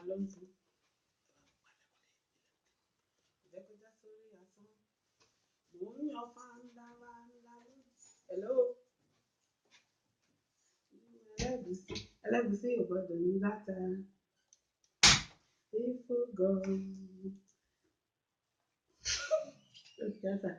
máa lọ sí. Jẹ́ kó já sórí asán. Mò ń yan fáńdá fáńdá. Hello. Ẹlẹ́gùsí, ẹlẹ́gùsí ò gbọ́dọ̀ ní láta. Faithful God. Ó ti yá sà.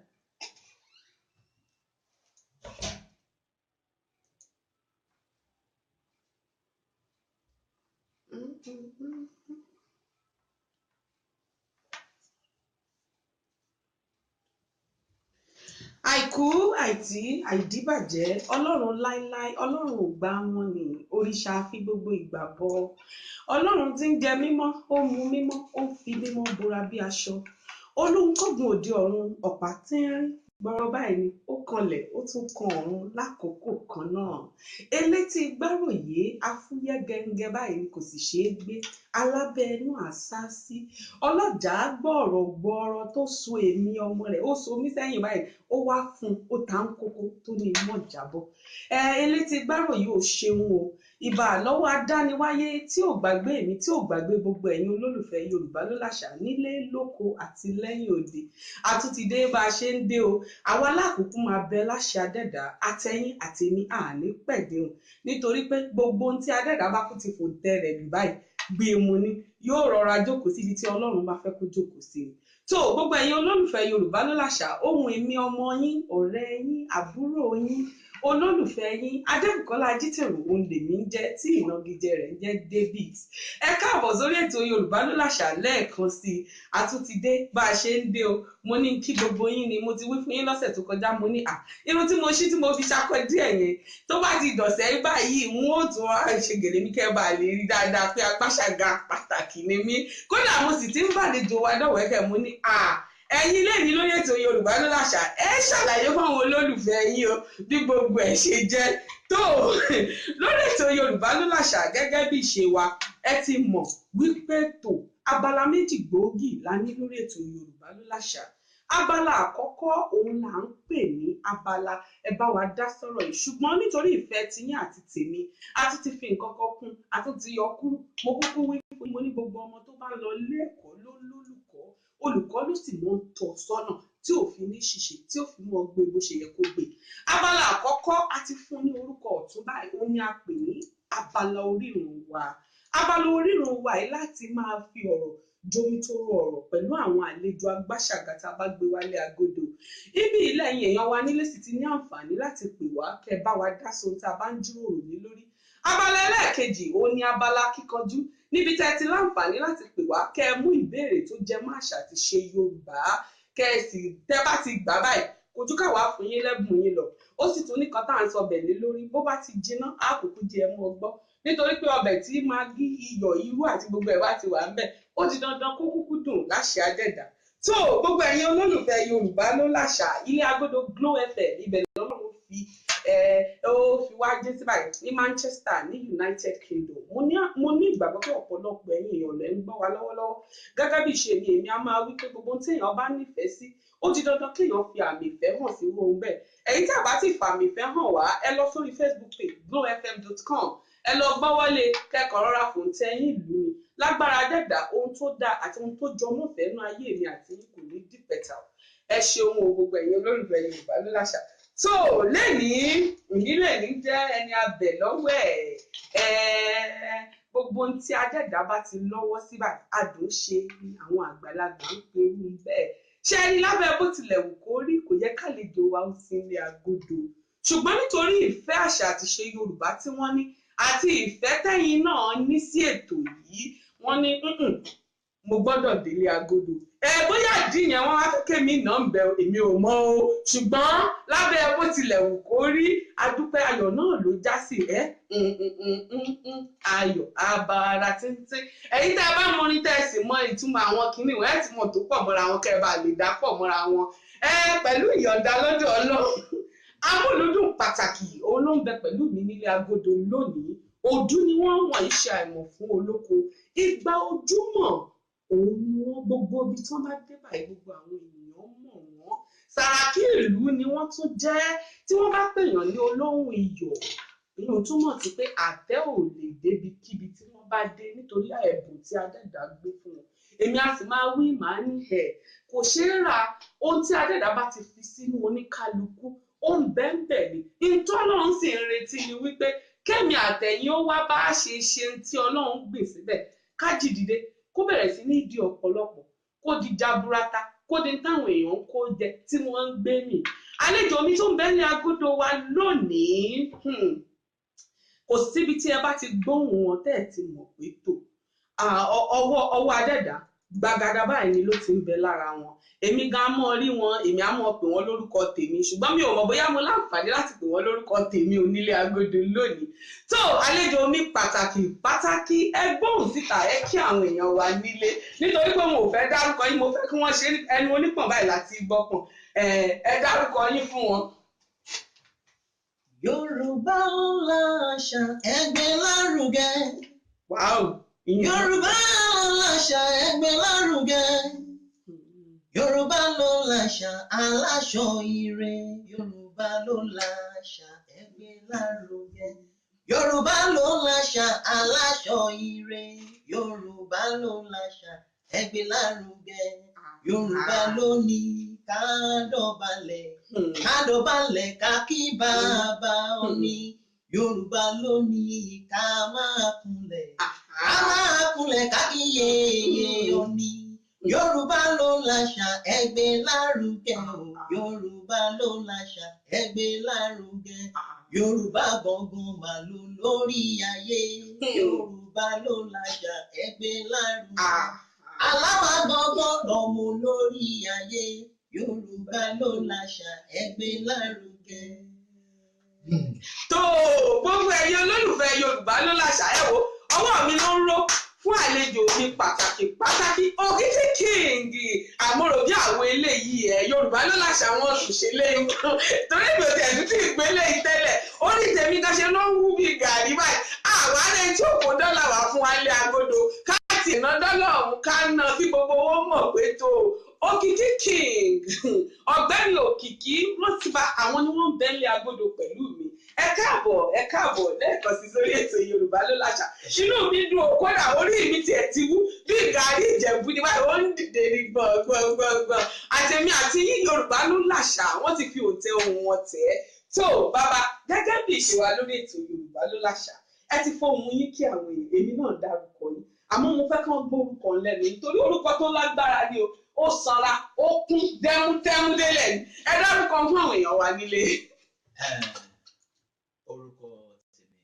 Àìkú, àìtí, àìdíbàjẹ́, Ọlọ́run láíláí, Ọlọ́run ò gbà wọ́n ní òrìṣà fi gbogbo ìgbà bọ. Ọlọ́run tí ń jẹ mímọ́, ó mu mímọ́, ó ń fi mímọ́ bora bí aṣọ. Olúńkọ́gun òde ọ̀run, ọ̀pá tínrín gbọ́rọ̀ báyìí ni ó kanlẹ̀, ó tún kan ọ̀run lákòókò kan náà. Elétí gbáròyé, afúyẹ́ gẹ́ngẹ́ báyìí ni kò sì ṣeé gbé. Alábẹ́ inú àṣásí. Ọlọ́jàá gbọ̀rọ̀ gbọ̀rọ̀ tó so èmi ọmọ rẹ̀, ó so mí sẹ́yìn báyìí, ó wá fún un, ó ta ń kókó tó ní mọ̀ jábọ́. Ẹ elétí gbáròyé ò ṣeun o. Ìbà lọ́wọ́ adániwáyé tí ò gbàgbé mi, tí ò gbàgbé gbogbo ẹ̀yin olólùfẹ́ Yorùbá ló láṣà nílé lóko àti lẹ́yìn odi. A tún ti dé bá a ṣe ń dé o. Àwa lákòókò máa bẹ láṣẹ Adẹ́dàá, àtẹ̀yin àtèmi àní pẹ̀déhùn. Nítorí pé gbogbo ohun tí Adẹ́dàá bá kú ti fòǹtẹ̀ rẹ̀ lù báyìí, gbé mu ni, yóò rọra jókòó síbi tí Ọlọ́run bá fẹ́ kó jókòó sí ni. Tó gbogbo ẹ̀yin olólùfẹ́ Yorùbá ló láṣà, ohun èmi ọmọ yín, ọ̀rẹ́ yín, àbúrò yín, olólùfẹ́ yín, Adébùkọ́lá Ajítẹ̀rù òun lèmi ń jẹ́ tí ìnagijẹ rẹ̀ ń jẹ́ David. Ẹ káàbọ̀ sórí ètò Yorùbá ló láṣà lẹ́ẹ̀kan sí i. A tún ti dé bá a ṣe ń dé o. Mo ní kí gbogbo yín ni mo ti wí fún yín lọ́sẹ̀ tó kọjá, mo ní à irun tí mo ṣí tí mo fi ṣakọ díẹ̀ yẹn tó bá ti dọ̀sẹ̀ báyìí n ó tún wá ṣe gèlè mi kẹ́ bá lè rí dáadáa pé apáṣàga pàtàkì ni mí. Kódà mo sì ti ń bàlejò wa dọ̀wẹ́kẹ̀, mo ní à ẹ̀yin lè ní lórí ètò Yorùbá ló láṣà, ẹ ṣàlàyé fáwọn olólùfẹ́ yín o bí gbogbo ẹ̀ ṣe jẹ́. Tó lórí ètò Yorùbá ló láṣà gẹ́gẹ́ bí ìṣe wa, ẹ ti mọ̀ wípé tó abala méjì gbòógì la ní lórí ètò Yorùbá ló láṣà. Abala àkọ́kọ́ òun là ń pè ní abala ẹ bá wa dá sọ̀rọ̀ yìí, ṣùgbọ́n nítorí ìfẹ́ tiyín àti tèmi a tún ti fi nǹkan kan kún, a tún ti yọ kúrú. Mo kúkú wí fún mo ní gbogbo ọmọ tó bá lọ ilé ẹ̀kọ́ ló lólùkọ́, olùkọ́ ló sì mọ́ ń tọ́ sọ́nà tí ò fi ní ṣìṣe, tí ò fi mọ́ gbé bó ṣe yẹ kó gbé. Abala àkọ́kọ́ a ti fún ní orúkọ ọ̀tún báyìí, òun ni a pè ní abala orírun wa. Abala orírun wa yìí láti máa fi ọ̀rọ̀ jomitoro ọ̀rọ̀ pẹ̀lú àwọn àlejò agbáṣàgà tá a bá gbé wálé agodo. Ibi ilẹ̀ ẹ̀yin èèyàn wa nílé sì ti ní àǹfààní láti pè wá kẹ́ bá wa dá sóhun tá a bá ń jíròrò lé lórí. Abala ẹlẹ́ẹ̀kejì òun ni abala kíkanjú, níbi tẹ́ ti láǹfààní láti pè wá kẹ́ mú ìbéèrè tó jẹ mọ́ àṣà àti ṣe Yorùbá, kẹ́ ẹ sì tẹ́ bá ti gbà báyìí kojú káwá fún yín lẹ́bùn yín lọ. Ó sì tún nìkan tá à ń sọ ọbẹ̀ lé lórí, bó bá ti jiná á kúkú jẹ ẹ mú ọgbọ́. Nítorí pé ọbẹ̀ tí magí, iyọ̀, irú àti gbogbo ẹ̀ bá ti wà ńbẹ̀, ó di dandan kó kúkú dùn láṣẹ Adẹ́dàá. Tó gbogbo ẹ̀yin olólùfẹ́ Yorùbá ló láṣà, ilé agodo Glo FM ibẹ̀ lọ́lọ́run fi ó fi wá dé sí báyìí ní Manchester ní United Kingdom. Mo ní ìgbàgbọ́ pé ọ̀pọ̀lọpọ̀ ẹ̀yin èèyàn lẹ́ ń gbọ́ wa lọ́wọ́lọ́wọ́. Gẹ́gẹ́ bí ìṣe mi, èmi á máa wí pé gbogbo ohun tí èèyàn bá nífẹ̀ẹ́ sí, ó di dandan kéèyàn fi àmì ìfẹ́ hàn sí irú ohun bẹ́ẹ̀. Ẹ̀yin tí a bá ti fàmì ìfẹ́ hàn wá, ẹ lọ sórí Facebook page glowfm.com, ẹ lọ gbọ́wọ́lé kẹ́kọ̀ọ́ rọra fòun tẹ́yìn ìlú ni. Lágbára Adẹ́dàá, ohun tó dáa àti ohun tó jọ mọ́fẹ̀ẹ́ nú ayé mi àti yín kò ní dìpẹ̀tà. Ẹ ṣeun o gbogbo ẹ̀yin olólùfẹ́ Yorùbá ló láṣà. Tó lẹ́nìí, ìnílẹ̀ ní jẹ́ ẹni abẹ̀ lọ́wọ́ ẹ̀. Gbogbo ohun tí Adẹ́dàá bá ti lọ́wọ́ sí báyìí, adùn ṣe ni àwọn àgbàlagbà ń pe irú bẹ́ẹ̀. Ṣé ẹni lábẹ́ bó tilẹ̀ wù kó rí, kò yẹ kálejò wa ó sí ilé agodo. Ṣùgbọ́n nítorí ìfẹ́ àṣà àti ìṣe Yorùbá tí wọ́n ní àti ìfẹ́ tẹ́yin náà ní sí ètò yìí, wọ́n ní mo gbọ́dọ̀ délé agodo. Ẹ bóyá ìdí yẹn wọ́n wá fẹ́ kémi náà ń bẹ, èmi ò mọ̀ o. Ṣùgbọ́n lábẹ́ bó tilẹ̀ wù kó rí, adúpẹ́ ayọ̀ náà ló já sí ẹ́ ayọ̀ abara tíntín. Ẹ̀yin tẹ́ ẹ bá mọ orin tẹ́ ẹ sì mọ ìtumọ̀ àwọn kinní wọn, ẹ ti mọ̀ tó pọ̀ mọ́ra wọn kẹ́ ẹ bá lè dá pọ̀ mọ́ra wọn. Ẹ pẹ̀lú ìyọ̀ǹda lọ́dọ̀ Ọlọ́run. Amúlùdùn pàtàkì òun ló ń bẹ pẹ̀lú mi nílé agodo lónìí. Ojú ni wọ́n wọ̀nyí ṣe àìmọ̀ fún olóko. Igba ojúmọ̀ òun ni wọ́n, gbogbo ibi tí wọ́n bá dé báyìí gbogbo àwọn ènìyàn mọ̀ wọ́n. Sàràkí ìlú ni wọ́n tún jẹ́. Tí wọ́n bá pèèyàn ní olóhùn iyọ̀, ìyẹn túmọ̀ sí pé àtẹ ò lè débi kíbi tí wọ́n bá dé nítorí ẹ̀bùn tí Adẹ́dàá gbé fún wọn. Èmi á sì máa wí màá ní ẹ̀ kò ṣeé rà. Ohun tí Adẹ́dàá bá ti fi sínú oníkálukú ó ń bẹ́ńbẹ̀ ni. Ìtọ́ Ọlọ́run sì ń retí ni wípé kémi àtẹ̀yìn ó wá bá ṣe ṣe tí Ọlọ́run gbè síbẹ̀, ká jí dìde kó bẹ̀rẹ̀ sí ní di ọ̀pọ̀lọpọ̀, kó di jaburata, kó di táwọn èèyàn ń kó jẹ tí wọ́n ń gbé mì. Àlejò mi tó ń bẹ ní agodo wa lónìí, kò síbi tí ẹ bá ti gbóhùn wọn tẹ́ ẹ ti mọ̀ pé tó ọwọ́ Adẹ́dàá gbàgàdà báyìí ni ló ti ń bẹ lára wọn. Èmi gan mọ́ rí wọn, èmi á mọ̀ pè wọ́n lórúkọ tèmi, ṣùgbọ́n mi ò mọ̀ bóyá mo láǹfààní láti pè wọ́n lórúkọ tèmi onílé agodo lónìí. Tó àlejò mi pàtàkì pàtàkì, ẹ gbóhùn síta, ẹ kí àwọn èèyàn wa nílé, nítorí pé mo ò fẹ́ dárúkọ yín, mo fẹ́ kí wọ́n ṣe ẹnu onípọ̀n báyìí láti gbọ́pọ̀n. Ẹ dárúkọ yín fún wọn. Yorùbá láṣà ẹ gbé lárugẹ. Wow. Yorùbá láṣà ẹ gbé lárugẹ. Yorùbá ló láṣà aláṣọ ire. Yorùbá ló láṣà ẹ gbé lárugẹ. Yorùbá ló láṣà aláṣọ ire. Yorùbá ló láṣà ẹ gbé lárugẹ. Yorùbá ló ní ká dọ̀bálẹ̀, ká dọ̀bálẹ̀ ká kí bàbá òní. Yorùbá ló ní ká máa kúnlẹ̀, ká máa kúnlẹ̀ ká kí yèyé òní. Yorùbá ló láṣà ẹ gbé lárugẹ o. Yorùbá ló láṣà ẹ gbé lárugẹ. Yorùbá gbọ̀ngàn mà ló lórí ayé. Yorùbá ló láṣà ẹ gbé lárugẹ. Aláwa gbọ̀ngàn lọ́mọ lórí ayé. Yorùbá ló láṣà ẹ gbé lárugẹ. Tó gbogbo ẹ̀yin olólùfẹ́ Yorùbá ló láṣà, ẹ wo ọwọ́ mi ló ń ró fún àlejò mi pàtàkì pàtàkì, Òkìtì King. Àmọ́rò bí àwọn eléyìí ẹ̀ Yorùbá ló láṣà wọn sùn ṣe lé nǹkan, torí èmi ò tẹ̀ tún tí ìpele ìtẹ́lẹ̀ orí tèmi kan ṣe ló ń wú bí gàrí báyìí. Àwọn ará ẹni tí òkò dọ́là wà fún wa lé agodo ká tì ná dọ́là ọ̀hún ká ná kí gbogbo owó mọ̀ pé tó Òkìtì King, ọ̀gbẹ́ni Òkìkí Rotimi, àwọn ni wọ́n ń bẹ́lẹ̀ agodo pẹ̀lú mi. Ẹ káàbọ̀, ẹ káàbọ̀ lẹ́ẹ̀kan sí sórí ètò Yorùbá ló láṣà. Inú mi dùn ó, kódà orí mi tiẹ̀ ti wú bí gàrí Ìjẹ̀bú ni báyìí, ó ń dìde ní gbọ̀ngbọ̀ngbọ̀ngbọ̀n. Àtẹ̀mí àti yín Yorùbá ló láṣà, wọ́n ti fi òǹtẹ̀ ohùn wọn tẹ̀ ẹ́. Tó bàbá, gẹ́gẹ́ bí ìṣe wa lórí ètò Yorùbá ló láṣà, ẹ ti fohùn yín kí àwọn èèyàn, èmi náà dárúkọ yín, àmọ́ mo fẹ́ kán gbórúkọ lẹ́nu nítorí orúkọ tó lágbára ni o, ó sanra, ó kún dẹ́múdẹ́mú délẹ̀ ni. Ẹ dárúkọ fún àwọn èèyàn wa nílé. Orúkọ tèmi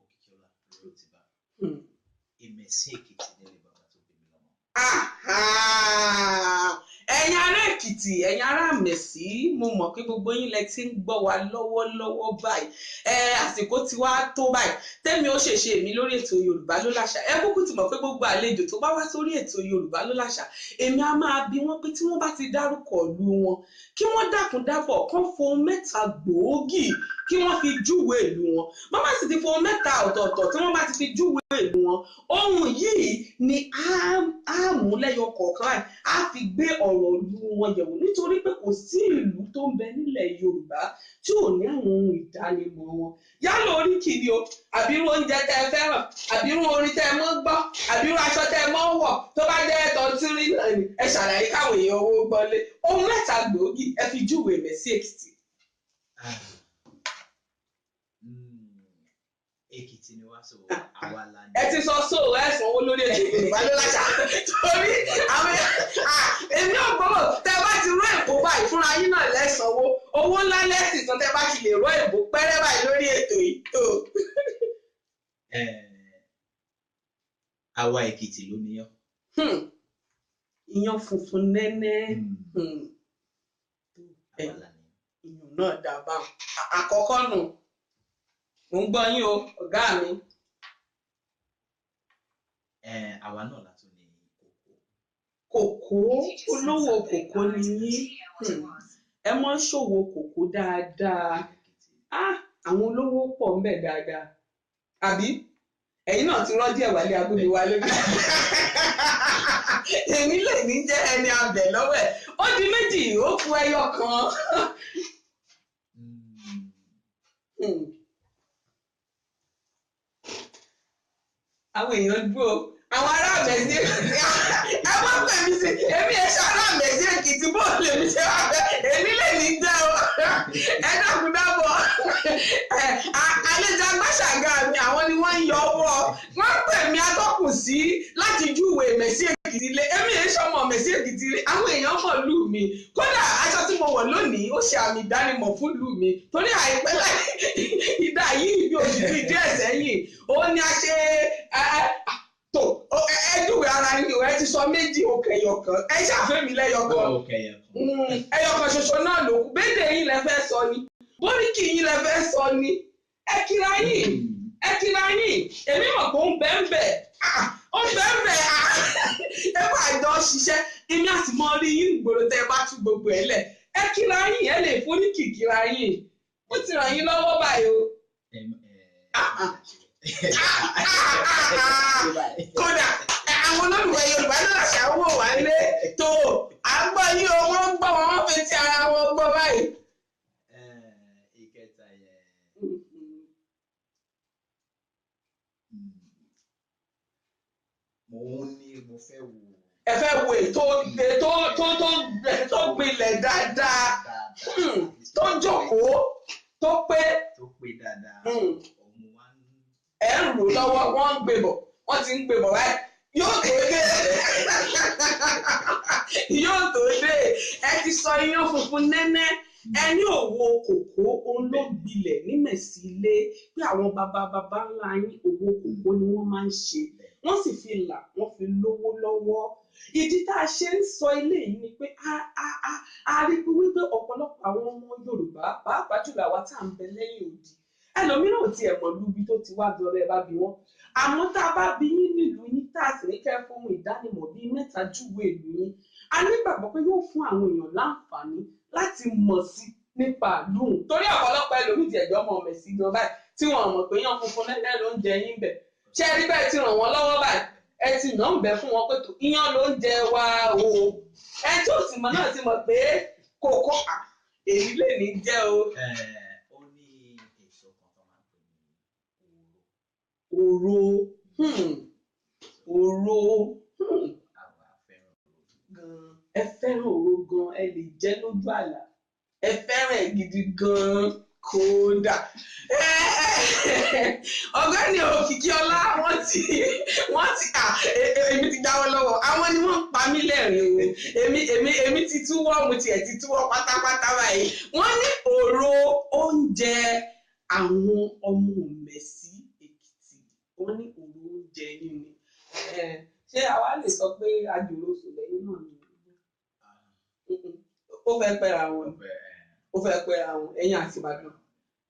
Òkìkíọlá Rotimi, Ìmẹ̀sí Èkìtì nílé bàbá tó bí mi lọ́mọ. Ẹ̀yin ará Èkìtì, ẹ̀yin ará Ìmẹ̀sí, mo mọ̀ pé gbogbo yín lẹ ti ń gbọ́ wa lọ́wọ́lọ́wọ́ báyìí. Àsìkò ti wá tó báyìí tẹ́mi ó ṣèṣe èmi lórí ètò Yorùbá ló láṣà. Ẹ kúkú ti mọ̀ pé gbogbo àlejò tó bá wá sórí ètò Yorùbá ló láṣà, èmi á máa bi wọ́n pé tí wọ́n bá ti dárúkọ ìlú wọn, kí wọ́n dákun dábọ̀ kán fohùn mẹ́ta gbòógì kí wọ́n fi júwe ìlú wọn. Bàbá sì ti fohùn mẹ́ta ọ̀tọ̀ọ̀tọ̀ tí wọ́n bá ti fi júwe ìlú wọn, ohun yìí ni á mú lẹ́yọ kọ̀ọ̀kan báyìí, á fi gbé ọ̀rọ̀ ìlú wọn yẹ̀wò, nítorí pé kò sí ìlú tó ń bẹ nílẹ̀ Yorùbá tí ò ní àwọn ohun ìdánimọ̀ wọn. Yálà oríkì ni o, àbí irú oúnjẹ tẹ́ ẹ fẹ́ràn, àbí irú orin tẹ́ ẹ mọ́ gbọ́, àbí irú aṣọ tẹ́ ẹ mọ́ wọ̀, tó bá jẹ́ tọ́túrí náà ni ẹ ṣàlàyé káwọn èèyàn owó gbọ́lé. Ohun mẹ́ta gbòógì ẹ fi júwe Ìmẹ̀sí Èkìtì. Èkìtì ni wá, so àwa la ní. Ẹ ti sọ sóò ẹ sanwó lórí ètò Yorùbá ló láṣà, torí àwọn èmi ò gbọ́dọ̀ tẹ bá ti rọ èbó báyìí fúnra yín náà lẹ́sànwó owó ńlá lẹ́sìn tán tẹ bá ti lè rọ èbó pẹ́rẹ́ báyìí lórí ètò yìí tó. Àwa Èkìtì ló níyàn. Iyán funfun nẹ́nẹ́. Àwa la ní. Iyán náà dà báwọn. Àkọ́kọ́ nù. Mo ń gbọ́ yín o, ọ̀gá mi. Àwa náà la tún ní kòkó. Kòkó, olówó kòkó ni yín. Ẹ máa ń ṣòwò kòkó dáadáa. Àwọn olówó pọ̀ ń bẹ dáadáa. Àbí? Ẹ̀yin náà ti rọ́ díẹ̀ wálé agbóni wa lónìí. Èmi lè ní jẹ́ ẹni abẹ̀ lọ́wọ́ ẹ̀. Ó di méjì, ó kù ẹyọ kan. Àwọn èèyàn dúró, àwọn ará Ìmẹ̀sí, ẹ má pè mí sí, èmi ẹ ṣe ará Ìmẹ̀sí Èkìtì, bó lèmi ṣe wá fẹ́ èmi lè ní jẹ́ o. Ẹ dákun dábọ̀. Àlejò agbáṣàgà mi, àwọn ni wọ́n ń yọ ọwọ́ wọ́n pè mí atọ́kùn sí láti júwe Ìmẹ̀sí Èkìtì lé. Èmi ẹ ṣọmọ Ìmẹ̀sí Èkìtì rí, àwọn èèyàn mọ̀ lù mí. Kódà aṣọ tí mo wọ̀ lónìí ó ṣe àmì ìdánimọ̀ fún lù mí, torí àìpẹ́ láì ìdá yìí bí oṣù bíi díẹ̀ sẹ́yìn òun ni a ṣe tó. Ẹ júwe ara yín o. Ẹ ti sọ méjì, òkè ẹyọkan, ẹ ṣàfẹ́ mi lẹ́yọkan. Ẹyọkan ṣoṣo náà ló kù. Bédè yín lẹ fẹ́ sọ ni, bóríkì yín lẹ fẹ́ sọ ni, ẹ kíra yín, ẹ kíra yín. Èmi mọ̀ pé ó ń bẹ́ ń bẹ̀, ó ń bẹ́ ń bẹ̀. Ẹ bá jọ ṣiṣẹ́, èmi àti mọ rí yín gbòòrò tẹ́ ẹ bá tú gbogbo ẹ lẹ̀. Ẹ kíra yín, ẹ lè foríkì kíra yín. Ó ti ràn yín lọ́wọ́ báyìí o. Kódà àwọn olólùfẹ́ Yorùbá náà ṣàwọ̀ wá lé tó à ń gbọ́ yín o, wọ́n ń gbọ́ wọn, wọ́n fi ti ara wọn gbọ́ báyìí. Ìkẹta yẹn, mo ní mo fẹ́ wo. Ẹ fẹ́ wo ètò ètò tó tó tó gbilẹ̀ dáadáa, tó jókòó, tó pé. Tó pé dáadáa. Ẹ ń rò lọ́wọ́, wọ́n ń gbé bọ̀, wọ́n ti ń gbé bọ̀ báyìí. Yóò tó dé, yóò tó dé. Ẹ ti sọ iyán funfun nẹ́nẹ́, ẹ ní òwò kòkó òun ló gbilẹ̀ ní Mẹ̀sí ilé, pé àwọn bàbá bàbá ńlá yín òwò kòkó ni wọ́n máa ń ṣe, wọ́n sì fi là, wọ́n fi lówó lọ́wọ́. Ìdí tá a ṣe ń sọ ilé yìí ni pé a rí i wípé ọ̀pọ̀lọpọ̀ àwọn ọmọ Yorùbá, pàápàá jùlọ àwa tá à ń bẹ lẹ́yìn odi, ẹlòmíràn ò tiẹ̀ mọ̀ lúbi tó ti wá dọ̀rẹ́ ẹ bá bí wọ́n. Àmọ́ tá a bá bí yín nílùú yín, tá a sì ní kẹ́ fún ohun ìdánimọ̀ bíi mẹ́ta júwe ìlú yín, a nígbàgbọ́ pé yóò fún àwọn èèyàn láǹfààní láti mọ̀ sí nípa lóhùn, torí ọ̀pọ̀lọpọ̀ ẹlòmíì ti ẹ̀jọ́ ọmọ Mẹ̀sí gan báyìí tí wọ́n mọ̀ pé yán funfun lẹ́lẹ́ ló ń jẹ yín bẹ̀. Ṣé ẹ rí bẹ́ẹ̀ ti ràn wọ́n lọ́wọ́ báyìí? Ẹ ti nà ń bẹ fún wọn pé tó iyán ló ń jẹ wá o. Ẹ tí ò sì mọ̀ náà ti mọ̀ pé kòkó èyí lè ní jẹ́ o. Ó ní èso kan tó máa ń pè ní òró. Òró, òró. Àwa fẹ́ràn òró gan. Ẹ fẹ́ràn òró gan, ẹ lè jẹ lójú àlà. Ẹ fẹ́ràn ẹ̀ gidi gan, kódà. Ọ̀gbẹ́ni Òkìkíọlá, wọ́n ti èmi ti dáwọ́ lọ́wọ́. Àwọn ni wọ́n ń pa mí lẹ́rìn o. Èmi ti túwọ́, mo tiẹ̀ ti túwọ́ pátápátá báyìí. Wọ́n ní òró oúnjẹ àwọn ọmọ Mẹ̀sí Èkìtì. Wọ́n ní òró oúnjẹ yín ni. Ṣé àwa lè sọ pé àjòrò sùn lẹ́yìn náà ni? Ó fẹ́ pẹ́ra wọn, ó fẹ́ pẹ́ra wọn. Ẹ̀yin àti Ìbàdàn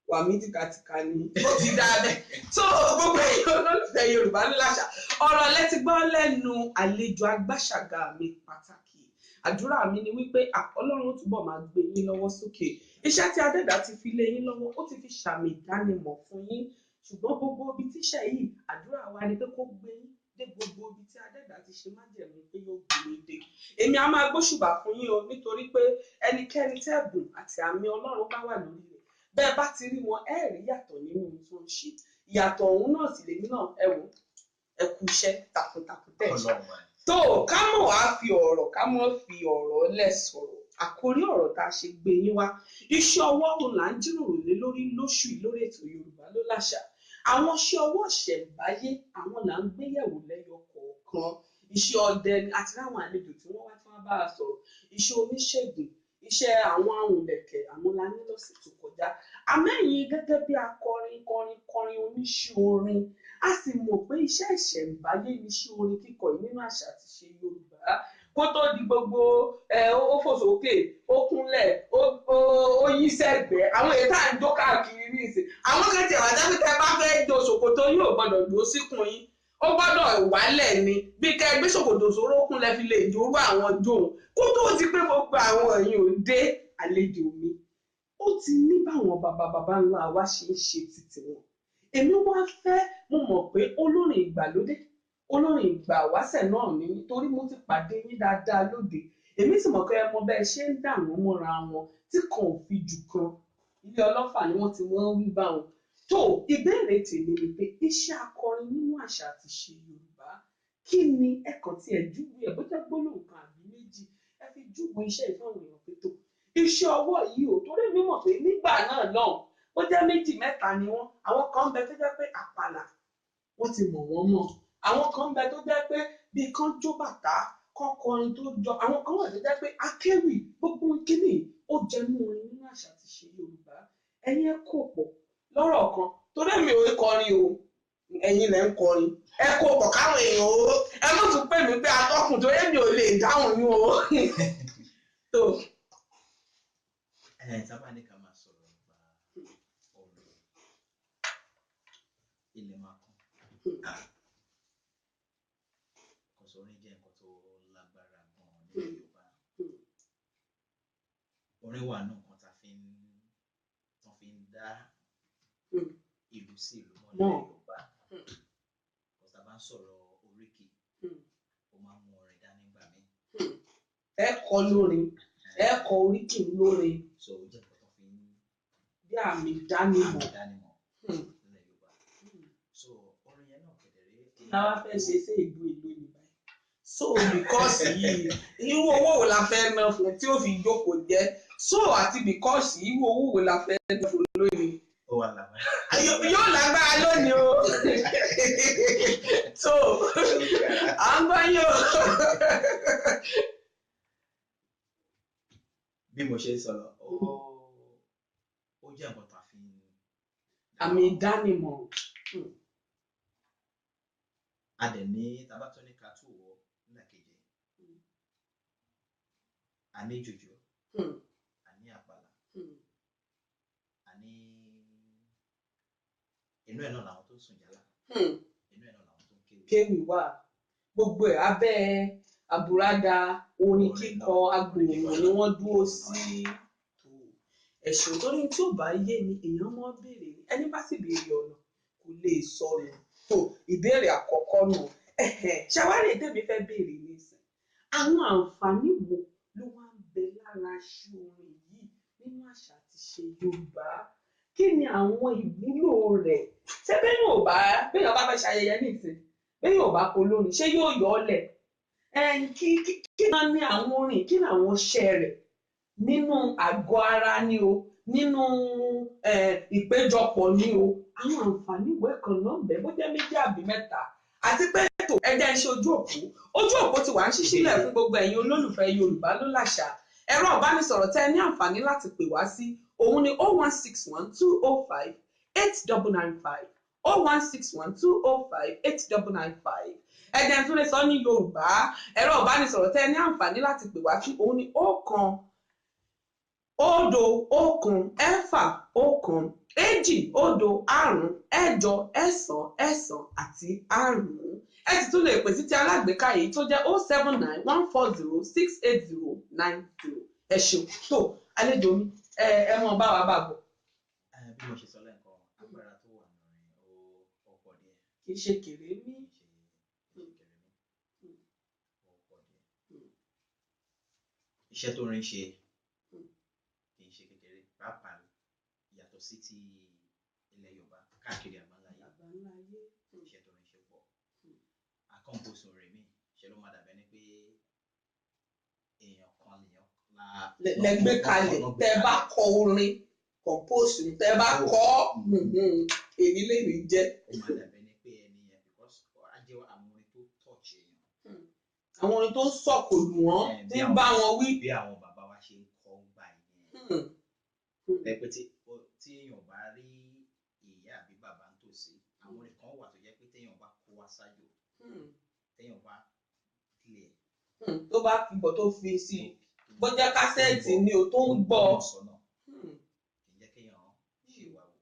wà mí tìkatìka ni ó ti dá bẹ́ẹ̀. Tó gbogbo ẹ̀yin olólùfẹ́ Yorùbá ní láṣà, ọ̀rọ̀ lẹ ti gbọ́ lẹ́nu àlejò agbáṣàgà mi pàtàkì. Àdúrà mi ni wípé Ọlọ́run ó túbọ̀ máa gbé yín lọ́wọ́ sókè. Iṣẹ́ tí Adẹ́dàá ti fi lé yín lọ́wọ́, ó ti fi ṣàmì ìdánimọ̀ fún yín. Ṣùgbọ́n gbogbo ibi tíṣẹ́ yìí, àdúrà wa ni pé kó gbé yín dé gbogbo ibi tí Adẹ́dàá ti ṣe májẹ̀mú pé yóò gbé yín dé. Èmi á máa gbóṣùbà fún yín o, nítorí pé ẹnikẹ́ni tẹ́bùn àti àmì Ọlọ́run bá wà lórí rẹ̀, bẹ́ẹ̀ bá ti rí wọn, ẹ rí yàtọ̀ nínú ohun tó ń ṣe. Ìyàtọ̀ ọ̀hún náà sì lèmi náà. Ẹ wò, ẹ kú iṣẹ́ takuntakun tẹ̀ ṣe. Tó ká mọ̀ wá fi ọ̀rọ̀, ká mọ̀ fi ọ̀rọ̀ lẹ̀ sọ̀rọ̀. Àkórí ọ̀rọ̀ tá a ṣe gbé yín wá, iṣẹ́ ọwọ́ òun là ń jíròrò lé lórí lóṣù yìí lórí ètò Yorùbá ló láṣà. Àwọn iṣẹ́ ọwọ́ ìṣẹ̀ǹbáyé àwọn là ń gbéyẹ̀wò lẹ́yọ kọ̀ọ̀kan. Iṣẹ́ ọdẹ ni àti láwọn àlejò tí wọ́n wá tí wọ́n bá a sọ̀rọ̀. Iṣẹ́ oníṣègùn, iṣẹ́ àwọn ahùnlẹ̀kẹ̀ àwọn la ní lọ́sẹ̀ tó kọjá. Àmẹ́yìn gẹ́gẹ́ bí akọrin kọrin kọrin oníṣẹ́ orin, a sì mọ̀ pé iṣẹ́ ìṣẹ̀ǹbáyé ni iṣẹ́ orin kíkọ yìí nínú àṣà àti ìṣe Yorùbá. Kó tó di gbogbo ó fò sókè, ó kúnlẹ̀, ó yí sẹ́gbẹ̀ẹ́, àwọn èyí tá à ń jó káàkiri ní ìsìn. Àwọn kan tiẹ̀ wá dábìí tẹ́ bá fẹ́ jó ṣòkòtò yín ò gbọ́dọ̀ dúró síkùn yín, ó gbọ́dọ̀ wálẹ̀ ni. Bí kẹ́ ẹ gbé ṣòkòtò sórókùn lẹ fi lè jórú àwọn jóun. Kó tó ti pé gbogbo àwọn èèyàn ò dé, àlejò mi, ó ti ní báwọn bàbá bàbá ńlá wa ṣe ń ṣe títí wọn. Èmi wá fẹ́, mo mọ̀ pé olórin ìgbàlódé, olórin ìgbà wáṣẹ̀ náà ni, nítorí mo ti pàdé yín dáadáa lóde. Èmi sì mọ̀ pé ẹ mọ bẹ́ẹ̀ ṣe ń dà wọ́n mọ́ra wọn tí kan ò fi jù kan. Ilé ọlọ́fà ni wọ́n ti wọ́n wí bá wọn. Tó ìbéèrè tèmi ni pé iṣẹ́ akọrin nínú àṣà àti ìṣe Yorùbá, kí ni ẹ̀kan tí ẹ júwe ẹ̀, bó jẹ́ gbólóhùn kan àbí méjì, ẹ fi júwe iṣẹ́ ìfáwọn èèyàn pé tó iṣẹ́ ọwọ́ yìí ò, torí mi mọ̀ pé nígbà náà lọ́hùn ó jẹ́ méjì mẹ́ta ni wọ́n. Àwọn kan ń bẹ tó jẹ́ pé àpàlà wọ́n ti mọ̀ wọ́n mọ̀, àwọn kan ń bẹ tó jẹ́ pé bí kan jó bàtà kan kọrin tó jọ, àwọn kan wà tó jẹ́ pé akéwì, gbogbo kíní ó jẹnu orin nínú àṣà àti ìṣe Yorùbá. Ẹ̀yin ẹ kó pọ̀ lọ́rọ̀ kan, torí mi ò kọrin o, ẹ̀yin lẹ ń kọrin, ẹ kó pọ̀ káwọn èèyàn o, ẹ má tún pè mí pé atọ́kùn torí mi ò lè dáhùn yín o. Tó Ẹ tá bá ní ká máa sọ̀rọ̀ nípa ọ̀rọ̀ ilẹ̀ máa kún. Kọ̀sọ̀ orin jẹ́ nǹkan tó lágbára gan-an nílẹ̀ Yorùbá. Orin wà nù nǹkan tá fi ń tán fi ń dá ìlú sí ìlú mọ́ nílẹ̀ Yorùbá. Kọ̀sọ̀ bá ń sọ̀rọ̀ oríkì, ó máa ń mú orin dání gbà mí. Ẹ kọ lórin, ẹ kọ oríkì lórin. So ó jẹ́ nǹkan tó fi ń bí àmì ìdánimọ̀ ìdánimọ̀ nílẹ̀ Yorùbá. So orin yẹn náà kẹ̀dẹ̀rẹ́. Kí la wá fẹ́ ṣe sí ìlú ìlú ní báyìí? So because yìí, irú owó wo la fẹ́ ná fún tí ó fi jókòó jẹ́? So àti because irú owó wo la fẹ́ ná fún lónìí? Ó wà lágbára. Yóò lágbára lónìí o. So à ń gbọ́ yín o. Bí mo ṣe ń sọ lọ, ó jẹ́ nǹkan tá a fi ń àmì ìdánimọ̀. A dẹ̀ ní tá bá tún ní ká tún wọ̀ nídàkejì. A ní jùjú, a ní àpàlà, a ní inú ẹ̀ náà làwọn tó ń sùn jálá, inú ẹ̀ náà làwọn tó ń kéwì. Kéwì wà, gbogbo ẹ̀ abẹ́ àbúradà orin kíkọ agbòòrùn ni wọ́n dúró sí. Ẹ̀sùn tó ní tí ò bá yé ni èèyàn mọ́ béèrè, ẹni bá sì béèrè ọ̀nà kò lè sọnù. Tó ìbéèrè àkọ́kọ́ nù. Ṣàwárí tèmi fẹ́ béèrè nísìn, àwọn àǹfààní wo ló wá ń bẹ lára aṣọ orin yìí nínú àṣà àti ìṣe Yorùbá? Kí ni àwọn ìwúlò rẹ̀? Ṣé bẹ́ẹ̀ ò bá bẹ́ẹ̀ bá fẹ́ ṣayẹyẹ nísìn, bẹ́ẹ̀ ò bá polórin, ṣé yóò yọ ọ́ lẹ̀? Kí náà ní àwọn orin, kí ni àwọn iṣẹ́ rẹ̀ nínú àgọ́ ara ni o, nínú ìpéjọpọ̀ ni o, àwọn àǹfààní ìwé kan náà ń bẹ bó jẹ́ méjì àbí mẹ́ta. Àti pé ètò ẹ̀jẹ̀ ń ṣe ojú òpó, ojú òpó ti wà ń ṣí sílẹ̀ fún gbogbo ẹ̀yin olólùfẹ́ Yorùbá ló làṣà. Ẹ̀rọ ìbánisọ̀rọ̀ tẹ́ ẹ ní àǹfààní láti pè wá sí òun ni 0161 205 8995, 0161 205 8995. Ẹ̀jẹ̀ tún lè sọ ní Yorùbá, ẹ̀rọ ìbánisọ̀rọ̀ tẹ́ ẹ ní àǹfààní láti pè wá sí òun ni 1 0 1 6 1 2 0 5 8 9 àti 5. Ẹ sì tún lè pè sí ti alágbèéká yìí tó jẹ́ 079 140 680 90. Ẹ ṣeun. Tó àlejò mi, ẹ mọ̀ bá wa bá bọ̀. Bí mo ṣe sọ lẹ́ẹ̀kan, agbára tó wà nínú ó pọ̀ díẹ̀. Kì í ṣe kéré mí. Kì í ṣe kéré mí. Ó pọ̀ díẹ̀. Iṣẹ́ tó rin ṣe kì í ṣe kékeré, pàápàá yàtọ̀ sí ti ilẹ̀ Yorùbá káàkiri àgbáńlá ayé. Iṣẹ́ tó rin ṣe pọ̀. Àkọ́ǹpọ̀sì orin mi ṣe ló máa dàbẹ́ ni pé èèyàn kan lèèyàn la. Lẹ gbé kalẹ̀, tẹ́ bá kọ orin compose, tẹ́ bá kọ èyí lè rí jẹ́. Ó máa dàbẹ́ ni pé ẹni yẹn because á jẹ́ àwọn orin tó touch èèyàn. Àwọn orin tó ń sọ̀kò lù wọ́n, tí ń bá wọn wí. Bí àwọn bàbá wa ṣe ń kọ́ gbà yẹn. Ẹ pé tí èèyàn bá rí ìyá àbí bàbá ń tòsí, àwọn orin kan wà tó jẹ́ pé téèyàn bá kó wá sájò, téèyàn bá clear. Tó bá fi bọ̀ tó fi sí i, bó jẹ́ kásẹ̀tì ni o tó ń gbọ́. Kì í jẹ́ kéèyàn ṣe wà wò.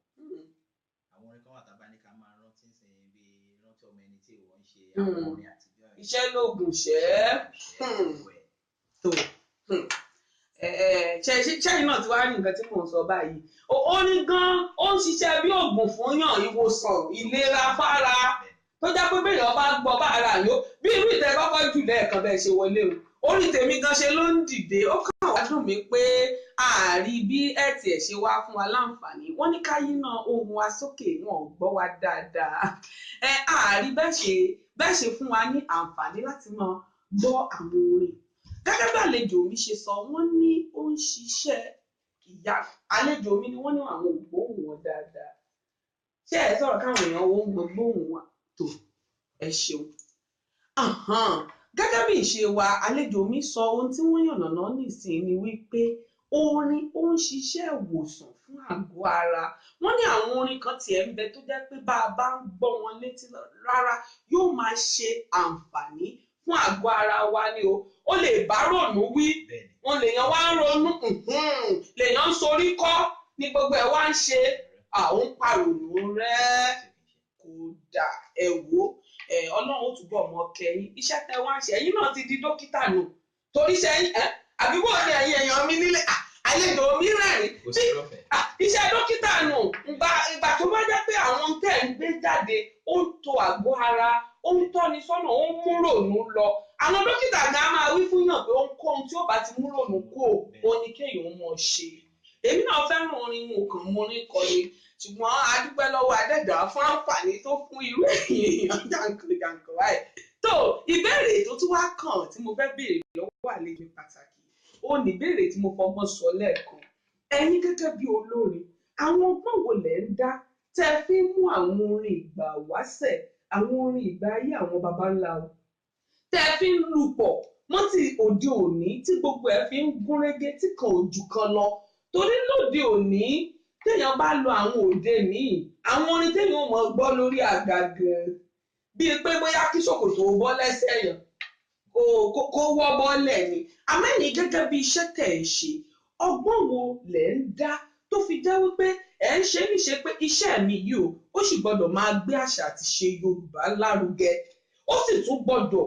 Àwọn orin kan wà tá a bá ní ká máa rántí sìn bí rántí ọmọ ẹni tí ìwọ ń ṣe, àwọn orin àtijọ́ yẹn. Iṣẹ́ lóògùn ṣẹ́. Tó ṣẹ́yìn náà ti wá rí nǹkan tí mò ń sọ báyìí. Ó ní gan, ó ń ṣiṣẹ́ bí oògùn fún yàn, ìwòsàn, ìlera fára. Tó jẹ́ pé bẹ́ẹ̀ ọba gbọ́ bá ara yó, bí irú ìtẹ́ kọ́kọ́ jù lẹ́ẹ̀kan bẹ́ẹ̀ ṣe wọlé o. Orí tèmi gan ṣe ló ń dìde. Ó kàn wá dùn mí pé ààrí bí ẹ tiẹ̀ ṣe wá fún wa láǹfààní. Wọ́n ní ká yíná ohùn wa sókè, wọn ò gbọ́ wa dáadáa. Ẹ ààrí bẹ́ẹ̀ ṣe fún wa ní àǹfààní láti máa gbọ́ àwọn orin. Gẹ́gẹ́ bí àlejò mi ṣe sọ, wọ́n ní ó ń ṣiṣẹ́ ìyá. Àlejò mi ni wọ́n ní àwọn ò gbóhùn wọn dáadáa. Ṣé ẹ sọ̀rọ̀ káwọn èèyàn wo ń gbóhùn wa tó? Ẹ ṣeun. Gẹ́gẹ́ bí ìṣe wa, àlejò mi sọ ohun tí wọ́n yànnàná nísìnyí ni wípé orin ó ń ṣiṣẹ́ ìwòsàn fún àgọ́ ara. Wọ́n ní àwọn orin kan tiẹ̀ ń bẹ tó jẹ́ pé bá a bá ń gbọ́ wọn létí rárá, yóò máa ṣe àǹfààní fún àgọ́ ara wa ni o. Ó lè bá rònú wí, wọn lèèyàn wá ń ronú, lèèyàn ń sorí kọ́ ní gbogbo ẹ̀ wá ń ṣe àwọn pàrònú rẹ̀ kò dà. Ẹ wò ó, Ọlọ́run ó túbọ̀ mọ kẹ́yìn. Iṣẹ́ tẹ wá ń ṣe, ẹ̀yin náà ti di dókítà nù torí iṣẹ́ àbí bó ni ẹ̀yin èèyàn mi nílé àlejò mi rẹ́rìn iṣẹ́ dókítà nù. Ìgbà tó bá jẹ́ pé àwọn tẹ̀ ń gbé jáde ó ń to àgọ́ ara, ó ń tọ́ni sọ́nà, ó ń mú rònú lọ. Àwọn dókítà gan máa wí fún yàn pé ohunkóhun tí ó bá ti mú rònú kú ò ní kéèyàn mọ̀ ṣe. Èmi náà fẹ́ràn orin, mo kàn mọ orin kọ ni, ṣùgbọ́n a dúpẹ́ lọ́wọ́ Adẹ́dàá fún àǹfààní tó fún irú èèyàn jàǹkànjàǹkàn báyìí. Tó ìbéèrè tó tún wá kàn tí mo fẹ́ béèrè lọ́wọ́ àlejò pàtàkì, ó ní ìbéèrè tí mo fọgbọ́n sọ lẹ́ẹ̀kan. Ẹ̀yin gẹ́gẹ́ bí olórin, àwọn ọgbọ́n wo lẹ̀ ń dá tẹ́ fi ń mú àwọn orin ìgbà wáṣẹ̀, àwọn orin ìgbà ayé àwọn baba ńlá o, tẹ́ fi ń lù pọ̀ mọ́ ti òde òní tí gbogbo ẹ̀ fi ń gúnrégé tí kan ò jù kan lọ? Torí lóde òní téèyàn bá lọ àwọn òde míì, àwọn orin téèyàn ò mọ̀ gbọ́ lórí àga gan, bíi pé bóyá kí ṣòkòtò bọ́ lẹ́sẹ̀ yàn kó wọ́ bọ́lẹ̀ ni. Àmọ́ ẹ̀yin gẹ́gẹ́ bí iṣẹ́ tẹ̀ ń ṣe, ọgbọ́n wo lẹ̀ ń dá tó fi jẹ́ wípé ẹ̀ ń ṣe níṣe pé iṣẹ́ mi yìí o, ó sì gbọ́dọ̀ máa gbé àṣà àti ṣe Yorùbá lárugẹ, ó sì tún gbọ́dọ̀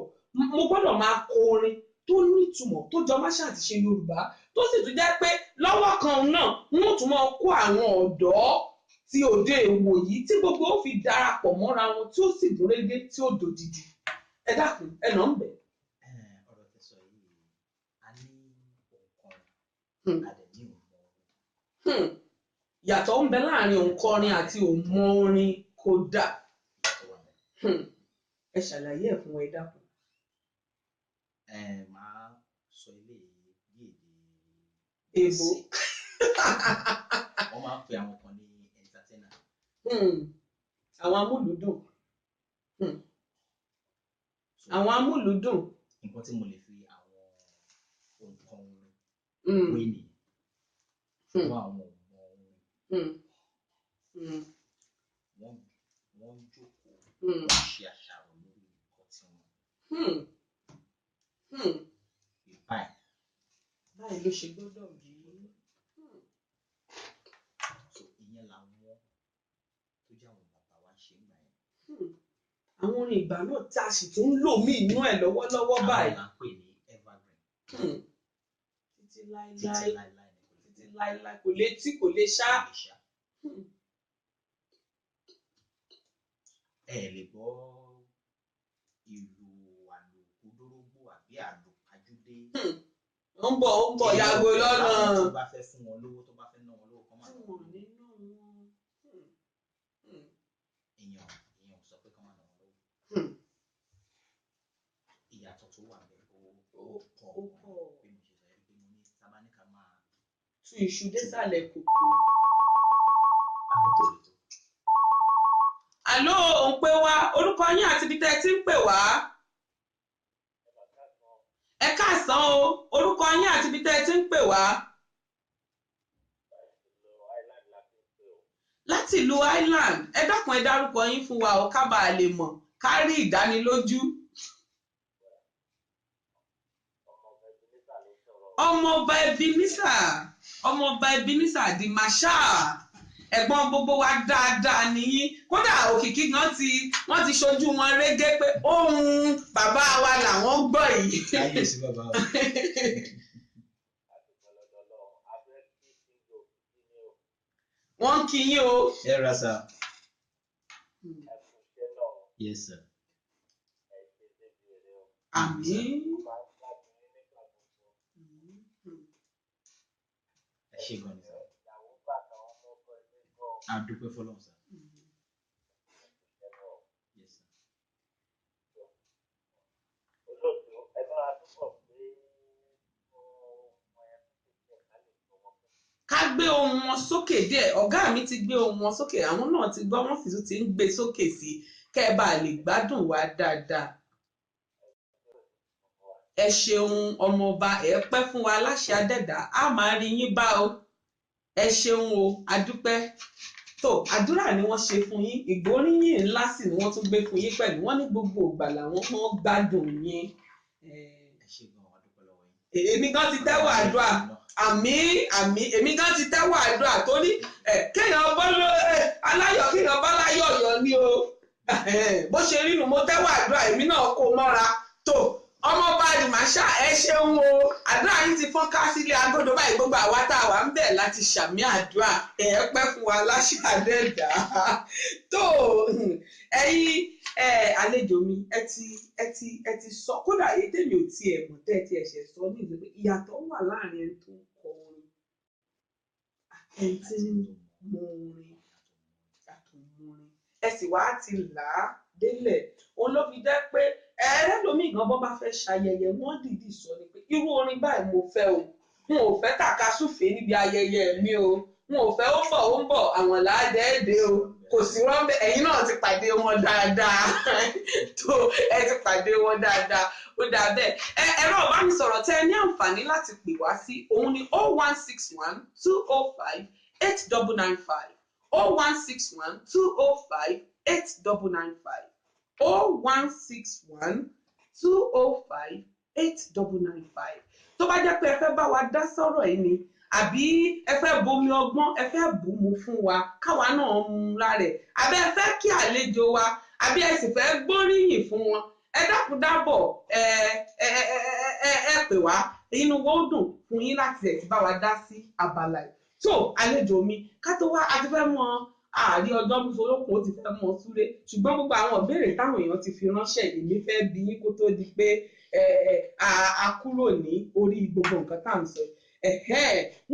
mo gbọ́dọ̀ máa kọ orin tó nítumọ̀ tó jọ máṣà àti ṣe Yorùbá, tó sì tún jẹ́ pé lọ́wọ́ kan náà wọ́n tún máa kó àwọn ọ̀dọ́ tí òde ìwòyí tí gbogbo ó fi darapọ̀ mọ́ra wọn tí ó sì gúnrégé tí ó dòdìdì. Ẹ dákun, ẹ nà ń bẹ̀. Ọ̀rọ̀ tẹ́ sọ yìí, a ní òǹkọrin, a dẹ̀ ní òǹmọ̀ orin. Yàtọ̀ ń bẹ láàrin òǹkọrin àti òǹmọ̀ orin kódà. Ẹ ṣàlàyé ẹ̀ fún ẹ dákun. Màá sọ ilé bí èdè Èbó. Wọ́n máa ń pe àwọn kan ní entertainer. Àwọn amúlùúdùn. Àwọn amúlùúdùn. Nǹkan tí mo lè fi àwọn òǹkọ orin wé nìyẹn. Ṣùgbọ́n àwọn òǹmọ̀ orin. Wọ́n ń jókòó, wọ́n ṣe àṣàrò lórí nǹkan tí wọ́n. Báyìí. Báyìí ló ṣe gbọ́dọ̀ rí. So ìyẹn làwọn tó jẹ́ àwọn bàbá wa ṣe ń gbà yẹn. Àwọn orin ìgbà náà tí a sì tún ń lò mí inú ẹ̀ lọ́wọ́lọ́wọ́ báyìí. Àwọn là ń pè ní evergreen. Títí láéláé, títí láéláé kò lè tí kò lè ṣá. Ẹ lè gbọ́ ìlú àlòkúdórógbó àbí àlòpàjúdé. Ó ń bọ̀ yàgò lọ́nà. Tó bá fẹ́ fún wọn lówó, tó bá fẹ́ ná wọn lówó, kọ́ máa ná wọn lówó. Èèyàn ò sọ pé kọ́ máa ná wọn lówó. Ìyàtọ̀ tó wà bẹ́ẹ̀ ó pọ̀ bí mo ṣe sọ yẹn pé mo ní tábánikà máa tú iṣu désàlẹ̀ kòkò. Àkókò lè tó. Àló, òun pé wá, orúkọ yín àti ibi tẹ́ ẹ ti ń pè wá. Ẹ káàsán o, orúkọ yín àti ibi tẹ́ ẹ ti ń pè wá. Láti ìlú Ireland, ẹ dákun ẹ dárúkọ yín fún wa o, ká bàa lè mọ̀, ká rí ìdánilójú. Ọmọọba Ebenezer, di Marshal, ẹ̀gbọ́n gbogbo wa dáadáa nìyí. Kódà òkìkí gan ti wọ́n ti ṣojú wọn régé pé ohun bàbá wa làwọn gbọ́ yìí. Káyọ̀sí bàbá wa. Wọ́n ń kí yín o. Ẹ ra sá. Yes sir. Àmín. Ṣé gan ni sà. A dúpẹ́ fọ́lọ́run sà. Yes sir. Ká gbé ohùn wọn sókè díẹ̀. Ọ̀gá mi ti gbé ohùn wọn sókè, àwọn náà ti gbọ́, wọ́n sì tún ti ń gbé sókè sí i kẹ́ ẹ bá lè gbádùn wa dáadáa. Ẹ ṣeun ọmọọba, ẹ pẹ́ fún wa láṣẹ adẹ́dá, á máa rí yín bá o. Ẹ ṣeun o, adúpẹ́. Tó àdúrà ni wọ́n ṣe fún yín, ìgbóríyìn ńlá sì ni wọ́n tún gbé fún yín pẹ̀lú. Wọ́n ní gbogbo ìgbà làwọn máa ń gbádùn yín. Ẹ ṣé gan, a dúpẹ́ lọ́wọ́ yín. Èmi gan ti tẹ́wọ́ àdúrà. Àmín àmín, èmi gan ti tẹ́wọ́ àdúrà torí kéèyàn bọ́ aláyọ̀, kéèyàn bá láyọ̀ yọ̀ ni o. Bó ṣe rí nu, mo tẹ́wọ́ àdúrà, èmi náà kó mọ́ra. Tó ọmọọba àdìmáṣá, ẹ ṣeun o, àdúrà yín ti fọ́n ká sílé agodo báyìí. Gbogbo àwa tá a wà ń bẹ̀ láti ṣàmì àdúrà, ẹ pẹ́ fún wa láṣẹ àdẹ́dà. Tó ẹ̀yin àlejò mi, ẹ ti ẹ ti ẹ ti sọ, kódà èyí tèmi ò tiẹ̀ mọ̀ tẹ́ ẹ ti ẹ̀ṣẹ̀ sọ ní ìlú pé ìyàtọ̀ wà láàrin ẹni tó ń kọ orin àti ẹni tí ń mọ orin àtòmọrin. Ẹ sì wá ti là á délẹ̀, òun ló fi jẹ́ pé ẹlẹ́lòmíì gan bọ́ bá fẹ́ ṣayẹyẹ, wọ́n dìídì sọ ni pé irú orin báyìí mo fẹ́ o, n ò fẹ́ tàkasúfèé níbi ayẹyẹ mi o, n ò fẹ́ ó ń bọ̀ ó ń bọ̀ àwọn làádẹ́ẹ̀dẹ́ o, kò sí rọ́ńbẹ́. Ẹ̀yin náà ti pàdé wọn dáadáa. Tó ẹ ti pàdé wọn dáadáa, ó dáa bẹ́ẹ̀. Ẹ̀rọ ìbánisọ̀rọ̀ tẹ́ ẹ ní àǹfààní láti pè wá sí òun ni 0161 205 8995, 0161 205 8995, 0161 205 8995. Tó bá jẹ́ pé ẹ fẹ́ bá wa dá sọ̀rọ̀ yìí ni, àbí ẹ fẹ́ bomi ọgbọ́n, ẹ fẹ́ bù mu fún wa káwa náà mú lára ẹ̀, àbí ẹ fẹ́ kí àlejò wa, àbí ẹ sì fẹ́ gbóríyìn fún wọn, ẹ dákun dábọ̀, ẹ ẹ ẹ ẹ pè wá, inú wa ó dùn fún yín láti ẹ̀ ti bá wa dá sí abala yìí. Tó àlejò mi, ká tó wá, a ti fẹ́ mọ àárí ọjọ́ mùsùlùkùn, ó ti fẹ́ mọ súré, ṣùgbọ́n gbogbo àwọn ìbéèrè táwọn èèyàn ti fi ránṣẹ́, èmi fẹ́ bi yín kó tó di pé a kúrò ní orí gbogbo nǹkan tá à ń sọ.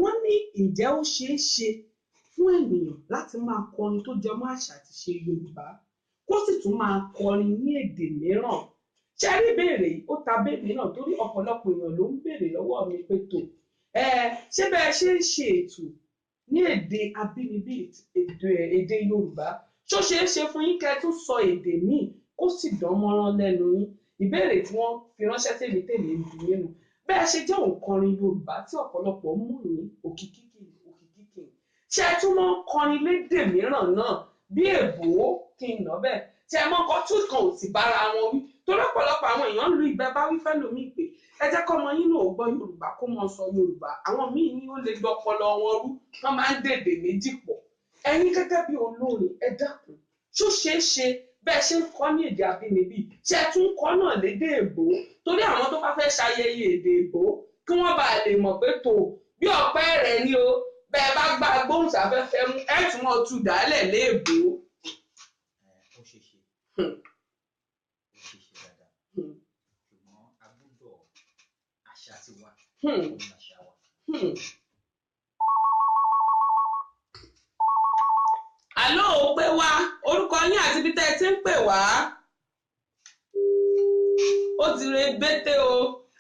Wọ́n ní ǹjẹ́ ó ṣeé ṣe fún ènìyàn láti máa kọrin tó jẹ mọ́ àṣà àti ìṣe Yorùbá kó sì tún máa kọrin ní èdè mìíràn? Ṣé rí béèrè yìí, ó ta béèrè náà torí ọ̀pọ̀lọpọ̀ èèyàn ló ń béèrè lọ́wọ́ mi pé tó ṣé bẹ́ẹ̀ ṣe ń ṣe ètò ní èdè abínibí, èdè Yorùbá, ṣó ṣeé ṣe fún yín kẹ́ tún sọ èdè míì kó sì dán mọ́rán lẹ́nu yín? Ìbéèrè tí wọ́n fi ránṣẹ́ tèmi tèmi ń bi yín nu. Bẹ́ẹ̀ ṣe jẹ́ òǹkọrin Yorùbá tí ọ̀pọ̀lọpọ̀ mú ní òkìkí kìí òkìkí kìí, ṣé ẹ tún mọ́ ń kọrin lédè mìíràn náà bí èbó kí n nà bẹ́ẹ̀? Ṣé ẹ mọ́ kọ́ tún kan ò sì bára wọn wí? Torí ọ̀pọ̀lọpọ̀ àwọn èèyàn ń lu ìgbẹ́ bá wí fẹ́lòmíì pé ẹ jẹ́ kọ́mọ yín náà ó gbọ́ Yorùbá kó mọ sọ Yorùbá, àwọn míì ní ó lè gbọ́pọlọ wọn rú, wọ́n máa ń dèdè méjì pọ̀. Ẹ̀yin gẹ́gẹ́ bí olórin, ẹ dákun, ṣó ṣeé ṣe bẹ́ẹ̀ ṣe ń kọ́ ní èdè abínibí, ṣé ẹ tún ń kọ́ náà lédè èbó? Torí àwọn tó bá fẹ́ ṣayẹyẹ èdè èbó kí wọ́n bá lè mọ̀ pé tó bí ọ̀pẹ́ rẹ̀ ni o, bẹ́ẹ̀ bá gba gbóhùnsáfẹ́fẹ́ mú, ẹ tún mọ́ tu dàálẹ̀ léèbó. Ó ṣeé ṣe, ó ṣeé ṣe dáadáa, ṣùgbọ́n a gbọ́dọ̀ àṣà tiwa, òun làṣà wa. Àló ò pé wá, orúkọ yín àti ibi tẹ́ ẹ ti ń pè wá. Ó ti re bété o,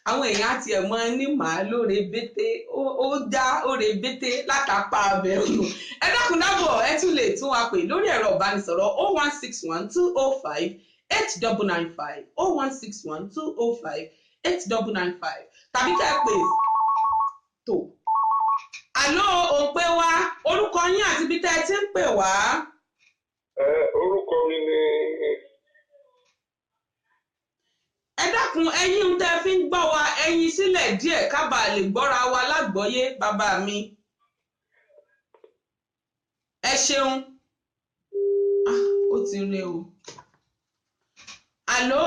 àwọn èèyàn àti ẹ̀ mọ́ ní màá ló re bété, ó já ó re bété látàpá abẹ́rù. Ẹ dákun dábọ̀, ẹ tún lè tún wa pè lórí ẹ̀rọ ìbánisọ̀rọ̀ 0161 205 8995, 0161 205 8995, tàbí kẹ́ ẹ pè tó. Àló ò pé wá, orúkọ yín àti ibi tẹ́ ẹ ti ń pè wá. Orúkọ mi ni. Ẹ dákun, ẹ̀yin ń tẹ́ fi ń gbọ́ wa, ẹ̀yin sílẹ̀ díẹ̀ ká bàa lè gbọ́ra wa lágbọ́yé, bàbá mi. Ẹ ṣeun. Ó ti re o. Àló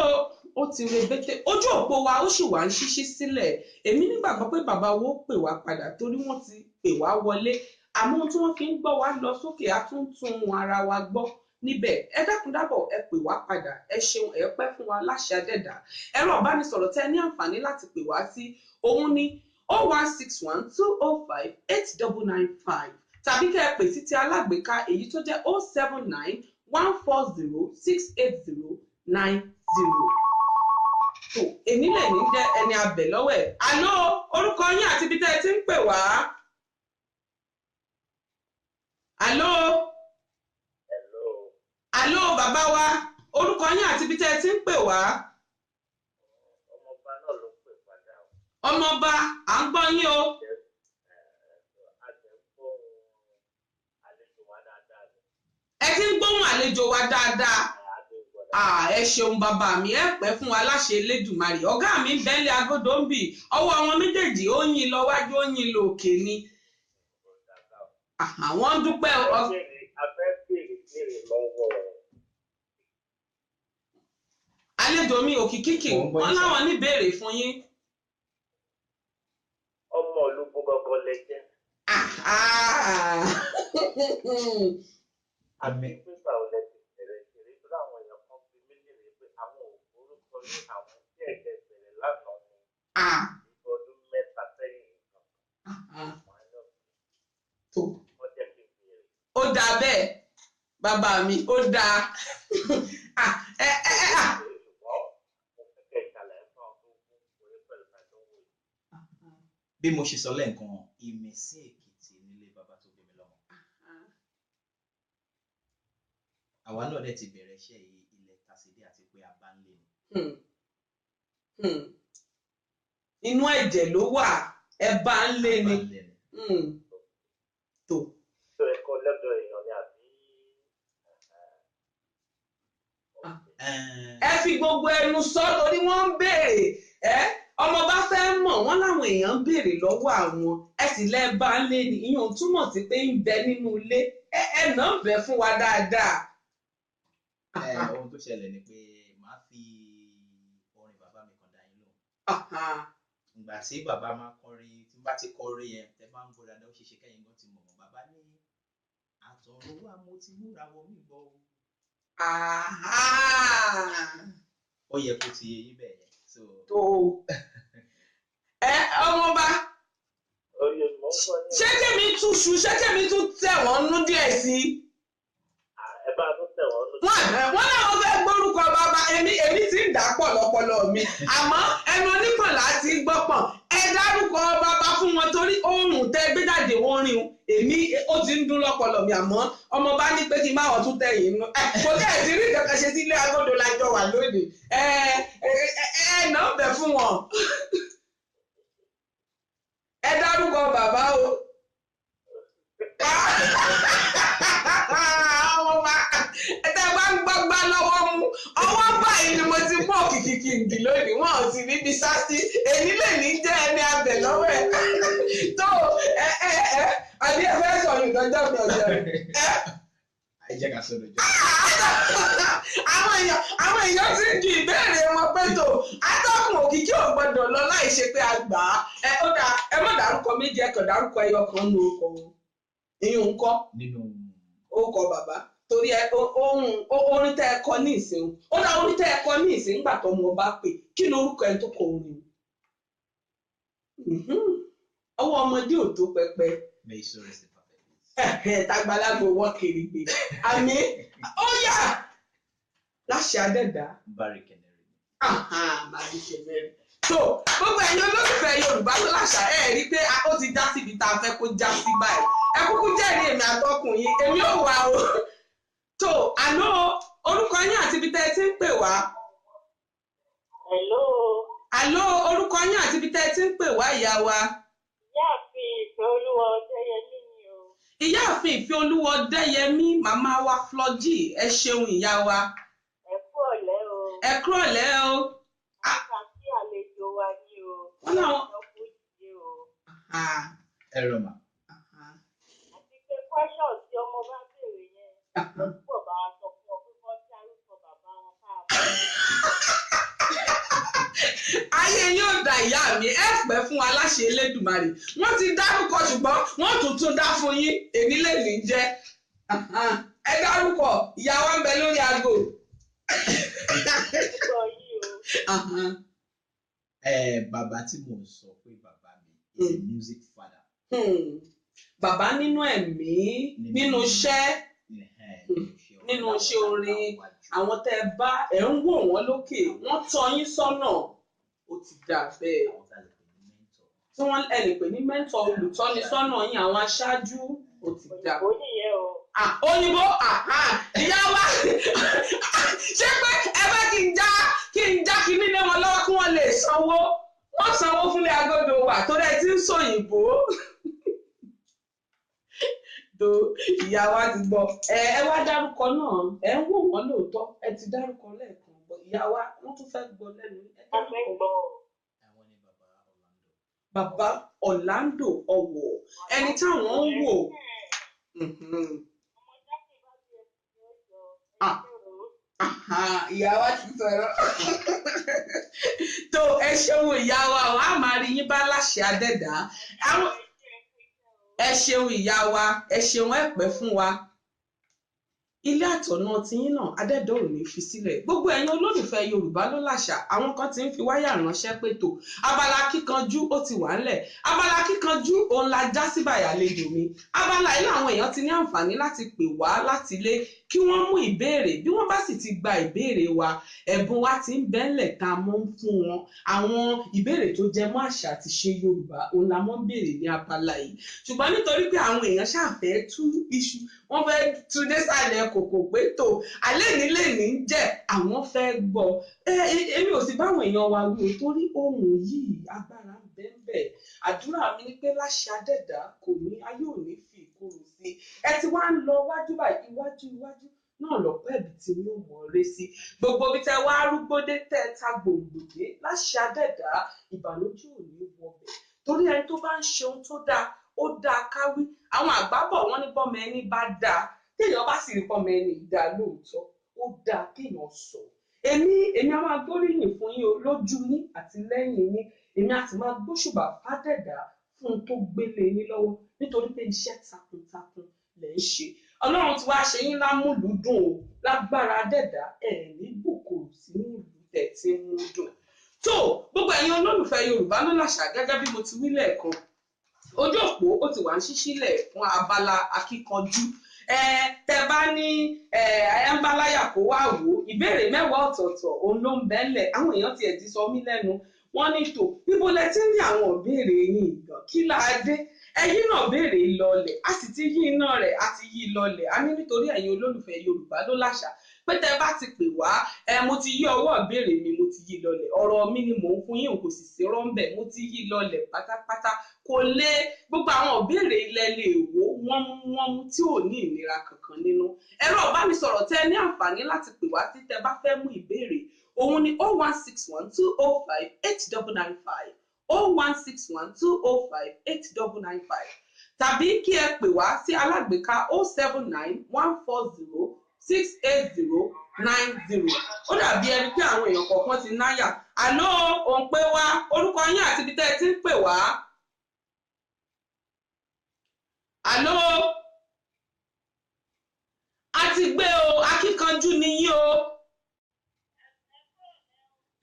ó ti re bété. Ojú òpó wa ó sì wà ń ṣíṣí sílẹ̀. Èmi nígbàgbọ́ pé bàbá wo pè wá padà torí wọ́n ti pè wá wọlé. Àmọ́ ohun tí wọ́n fi ń gbọ́ wa lọ sókè, á tún tún ara wa gbọ́ níbẹ̀. Ẹ dákun dábọ̀, ẹ pè wá padà. Ẹ ṣeun, ẹ pẹ́ fún wa láṣẹ adẹ́dà. Ẹ̀rọ ìbánisọ̀rọ̀ tẹ́ ní àǹfààní láti pè wá sí òun ni 0161 205 8995 tàbí kẹ́ ẹ pè sí ti alágbèéká èyí tó jẹ́ 079 140 680 90. Tó èmi lè ní jẹ́ ẹni abẹ̀ lọ́wọ́ ẹ̀. Àló, orúkọ yín àti ibi tẹ́ ẹ ti ń pè wá. Àló. Hello. Àló bàbá wa, orúkọ yín àti ibi tẹ́ ẹ ti ń pè wá. Ọmọọba náà ló pè padà o. Ọmọọba, à ń gbọ́ yín o. Àjẹgbóhùn àlejò wa dáadáa ni. Ẹ ti ń gbóhùn àlejò wa dáadáa. Àjẹgbọ́ Ẹ ṣeun bàbá mi, ẹ pẹ́ fún wa láṣẹ Elédùmarè. Ọ̀gá mi ń bẹ́lẹ̀ agodo ń bì, ọwọ́ àwọn méjèèjì ó yin lọ wájú, ó yin lọ òkè ni. dáadáa o. Àwọn ń dúpẹ́ o. A fẹ́ béèrè béèrè lọ́wọ́ Àlejò mi Òkìkí King, Mò ń gbọ́ wọ́n yín sà. láwọn ní béèrè fún yín. Ọmọ ìlú gbogbo lẹ jẹ́. Ah, Àmì Pípa ò lẹ ti bẹ̀rẹ̀ ṣeré tó láwọn èèyàn kan fi mí léèrè pé àwọn ò forúkọ ní àwọn tí ẹ̀jẹ̀ bẹ̀rẹ̀ lánàá ni ọdún 3 sẹ́yìn nǹkan. Wọ́n á lọ Tó. wọ́n jẹ́ kí n béèrè. Ó dáa bẹ́ẹ̀ bàbá mi, ó dáa. Ah, ẹ ẹ ẹ ah. Ṣùgbọ́n mo fẹ́ kẹ́ ṣàlàyé fún àwọn tó ń kú orí pẹ̀lú tàbí owó yìí. Bí mo ṣe sọ lẹ́ẹ̀kan, Ìmísí Èkìtì nílé bàbá tó bí mi lọ́mọ. Àwa náà dẹ̀ ti bẹ̀rẹ̀ iṣẹ́ yìí ilẹ̀ tàṣídẹ́ àti pé a bá ń lé ni. Inú ẹ̀jẹ̀ ló wà, ẹ bá ń lé A bá ni. ń lé ni. Tó. Tó ẹ̀kọ́ lọ́dọ̀ èèyàn ni àbí. Ẹ fi gbogbo ẹnu sọ torí wọ́n ń béèrè ẹ, ọmọ bá fẹ́ mọ̀ wọ́n láwọn èèyàn ń béèrè lọ́wọ́ àwọn, ẹ sì lẹ́ bá ń lé ni, ìyẹn ò túmọ̀ sí pé ń bẹ nínú ilé, ẹ ẹ náà ń bẹ fún wa dáadáa. Ohun tó ṣẹlẹ̀ ni pé màá fi orin bàbá mi kan dá yín lóhùn. Ìgbà tí bàbá máa kọrin, tí n bá ti kọrin yẹn, tẹ máa ń gbọ́ dáadáa, ó ṣeé ṣe kẹ́yìn gan ti mọ̀ mọ́. Bàbá ní àtọ̀run wá mo ti múra wọ mí bọ̀ o. Ó yẹ kó ti yé yín bẹ́ẹ̀ yẹn. So Tó ẹ ọmọọba, Oyè mò ń gbọ́ yín. ṣé kèmi tún ṣu, ṣé kèmi tún tẹ̀ wọ́n nú díẹ̀ sí i? Ẹ bá tún tẹ̀ wọ́n lójú. Wọ́n láwọn fẹ́ gbórúkọ bàbá, èmi ti ń dà pọ̀ lọ́pọlọ mi, àmọ́ ẹnu onípọ̀nlá ti gbọ́pọ̀n. Ẹ dárúkọ bàbá fún wọn torí ohun tẹ gbé jáde wọn rìn o, èmi ó ti ń dún lọ́pọlọ mi, àmọ́ ọmọ bá ní pé kí n má wọn tún tẹ̀yìn nú. Ẹ kò tẹ̀ sí rí nǹkan kan ṣe sílé agodo lájọ wà lónìí. Ẹ ẹ ẹ nà ń bẹ fún wọn. Ẹ dárúkọ bàbá o. Ọmọ bá ẹ bá ń gbọ́gbá lọ́wọ́ mú ọwọ́ báyìí ni mo ti mú Òkìkí King lónìí, wọn ò sì níbi sásí, èyí lè ní jẹ́ ẹni abẹ̀ lọ́wọ́ ẹ̀ tó ẹ ẹ ẹ àbí ẹ fẹ́ sọ̀rọ̀ ìdọ́jọ́ mi ọ̀jọ̀ ẹ. Ẹ jẹ́ ká sọ̀rọ̀ jọ. Àwọn èèyàn ti ń ju ìbéèrè wọn pé tó atọ́kùn Òkìkí ò gbọdọ̀ lọ láì ṣe pé a gbà á. Ẹ ó dáa, ẹ má dárúkọ méjì, ẹ kàn dárúkọ ẹyọ kan nínú orúkọ wọn. Ìyún ń kọ́ Nínú orúkọ bàbá torí ẹ ohun orin tẹ́ ẹ kọ ní ìsìn, ó dá orin tẹ́ ẹ kọ ní ìsìn nígbà tó ọmọ ọba pè, kí ni orúkọ ẹni tó kọ orin? Ọwọ́ ọmọdé ò tó pẹpẹ. May so rest in perfect peace. Tàgbàlagbò wọ kèrègbè àmì ó yà láṣẹ adẹ́dá. Barry Canary. Barry Canary. So gbogbo ẹ̀yin olólùfẹ́ Yorùbá ló láṣà, ẹ rí i pé ó ti já síbi tá a fẹ́ kó já sí báyìí. Ẹ kúkú jẹ́rìí èmi àtọkùn yín, èmi ò wá o. Tó àná orúkọ yín àti ibi tẹ́ ẹ ti ń pè wá. Hello. Àló, orúkọ yín àti ibi tẹ́ ẹ ti ń pè wá, ìyá wa. Ìyáàfin Ìfẹ́ Olúwa Ọdẹ́yẹmí ni o. Ìyáàfin Ìfẹ́ Olúwa Ọdẹ́yẹmí, màmá wa Flọjí, ẹ ṣeun ìyá wa. Ẹ kú ọ̀lẹ́ o. Ẹ kú ọ̀lẹ́ o. Àkà sí àlejò wa ní o. Wọ́n náà. Ọkọ̀ ìdílé o. Ẹ rọ mà. Àti pé question tí ọmọ bá béèrè yẹn, ló túbọ̀ bá wa sọ fún ọ pé kọ́ dárúkọ bàbá wọn káàkiri. Ayé yóò da ìyá mi, ẹ pẹ́ fún wa láṣẹ Elédùmarè. Wọ́n ti dárúkọ ṣùgbọ́n wọ́n tún tún dá fún yín, èmi lè ní jẹ́. Ẹ dárúkọ, ìyá wa ń bẹ lórí aago. Gbọ́ yìí o. Ẹ bàbá tí mò ń sọ pé bàbá mi, He's a music father. Bàbá nínú ẹ̀mí, nínú iṣẹ́, nínú iṣẹ́ orin, àwọn tẹ́ ẹ bá ẹ̀ ń wò wọ́n lókè, wọ́n tọ́ yín sọ́nà, ó ti dà bẹ́ẹ̀. Àwọn tá a lè pè ní mentor. Tí wọ́n ẹ lè pè ní mentor, olùtọ́nisọ́nà yín, àwọn aṣáájú, ó ti dà. Òyìnbó nìyẹn o. Ah, òyìnbó, ìyá wa, ṣé pé ẹ bá kí n já kíní lé wọn lọ́wọ́ kí wọ́n lè sanwó, wọ́n sanwó fúnlé agodo wa torí ẹ ti ń sòyìnbó. Tó ìyá wa ti gbọ́, ẹ wá dárúkọ náà, ẹ ń wò wọ́n lóòótọ́, ẹ ti dárúkọ lẹ́ẹ̀kan, bọ̀ ìyá wa wọ́n tún fẹ́ gbọ́ lẹ́nu. Ẹ Wọ́n fẹ́ dárúkọ. gbọ́ o. Àwọn ni bàbá Orlando. Bàbá Orlando Ọ̀wọ̀, ẹni táwọn ń wò. Ọmọ jáde bá ti ẹ̀ ti ẹ̀ sọ Ah. ẹ̀ ṣe o. Ìyá wa ti sọ̀rọ̀. Tó ẹ ṣeun ìyá wa, o, a máa rí yín bá láṣẹ adẹ́dá. Ẹ ṣeun ìyá wa, ẹ ṣeun, ẹ pẹ́ fún wa. Ilé àtọ̀nà tiyín náà adẹ́dọ̀ ò ní fi sílẹ̀. Gbogbo ẹ̀yin olólùfẹ́ Yorùbá ló làṣà, àwọn kan ti ń fi wáyà ránṣẹ́ pé tó abala kíkanjú ó ti wà ńlẹ̀. Abala kíkanjú òun la já sí bàyàlejò mi. Abala yìí làwọn èèyàn ti ní àǹfààní láti pè wá láti ilé kí wọ́n mú ìbéèrè. Bí wọ́n bá sì ti gba ìbéèrè wa, ẹ̀bùn wa ti ń bẹ́ńlẹ̀ tá a mọ́ ń fún wọn. Àwọn ìbéèrè tó jẹ mọ́ àṣà àti ṣe Yorùbá òun la mọ́ ń béèrè ní abala yìí. Ṣùgbọ́n nítorí pé àwọn èèyàn ṣàfẹ́ tú iṣu, wọ́n fẹ́ tú désàlẹ̀ kòkò pé tó alẹ́ nílé ní ń jẹ́ àwọn fẹ́ gbọ́. Èmi ò sì báwọn èèyàn wa wí o, torí ohun yìí agbára ń bẹ ń bẹ. Àdúrà mi ni pé láṣẹ adẹ́dá kò ní ayé ò ní fi ìkorò sí i. Ẹ ti wá ń lọ wájú báyìí, iwájú iwájú náà lọ́pọ̀ ẹ̀bì tí mi ò mọ̀ ọ́ ré sí. Gbogbo ibi tẹ wá arúgbó dé tẹ́ ẹ ta gbòǹgbò dé, láṣẹ adẹ́dá ìbànújẹ́ ò ní wọbẹ̀. Torí ẹni tó bá ń ṣe ohun tó dáa, ó dáa ká wí. Àwọn àgbà bọ̀ wọ́n ní bọ́mọ ẹni bá dáa, téèyàn bá sì rí pọ́mọ ẹni dáa lóòótọ́, ó dáa kéèyàn sọ. Èmi á máa gbóríyìn fún yín o, lójú yín àti lẹ́yìn yín. Èmi á sì máa gbóṣùbà fádẹ̀dá fún un tó gbélé yín lọ́wọ́ nítorí pé iṣẹ́ takuntakun lẹ̀ ń ṣe. Ọlọ́run ti wá ṣe yín lámúlùúdùn o, lágbára dẹ̀dá ẹ̀ ní bòkòrò sínú ìlú tẹ̀ tí ń mú dùn. Tó gbogbo ẹ̀yin olólùfẹ́ Yorùbá ló làṣà, gẹ́gẹ́ bí mo ti wí lẹ́ẹ̀kan, ojú òpó ó ti wà ń ṣí sílẹ̀ fún abala akíkanjú. Tẹ bá ní ẹ ń bá láyà kó wá wò ó, ìbéèrè mẹ́wàá ọ̀tọ̀ọ̀tọ̀ òun ló ń bẹ́ńlẹ̀. Àwọn èèyàn tiẹ̀ ti sọ mí lẹ́nu, wọ́n ní tò níbo lẹ ti ń rí àwọn ìbéèrè yín ìgbọ̀n kí láa dé, ẹ̀yin náà béèrè lọlẹ̀, a sì ti yí iná rẹ̀, a ti yí lọlẹ̀. A ní nítorí ẹ̀yin olólùfẹ́ Yorùbá ló làṣà pé tẹ bá ti pè wá, mo ti yí ọwọ́ ìbéèrè mi, mo ti yí lọlẹ̀. Ọ̀rọ̀ mi ni mò ń fún yín, kò sì sí rọ́ńbẹ̀, mo ti yí lọlẹ̀ pátápátá. Kò lé gbogbo àwọn ìbéèrè ilẹ̀ lè wò wọ́n mú wọ́n mú tí ò ní ìnira kankan nínú. Ẹ̀rọ ìbánisọ̀rọ̀ tẹ ní àǹfààní láti pè wá sí tẹ bá fẹ́ mú ìbéèrè, òun ni 0161 205 8995, 0161 205 8995, tàbí kí ẹ pè wá sí alágbèéká 079 140 680 90. Ó dàbí ẹni pé àwọn èèyàn kọ̀ọ̀kan ti náyà. Àló, òun pé wá, orúkọ yín àti ibi tẹ́ ẹ ti ń pè wá. Àló, a ti gbé o, akíkanjú ni yín o.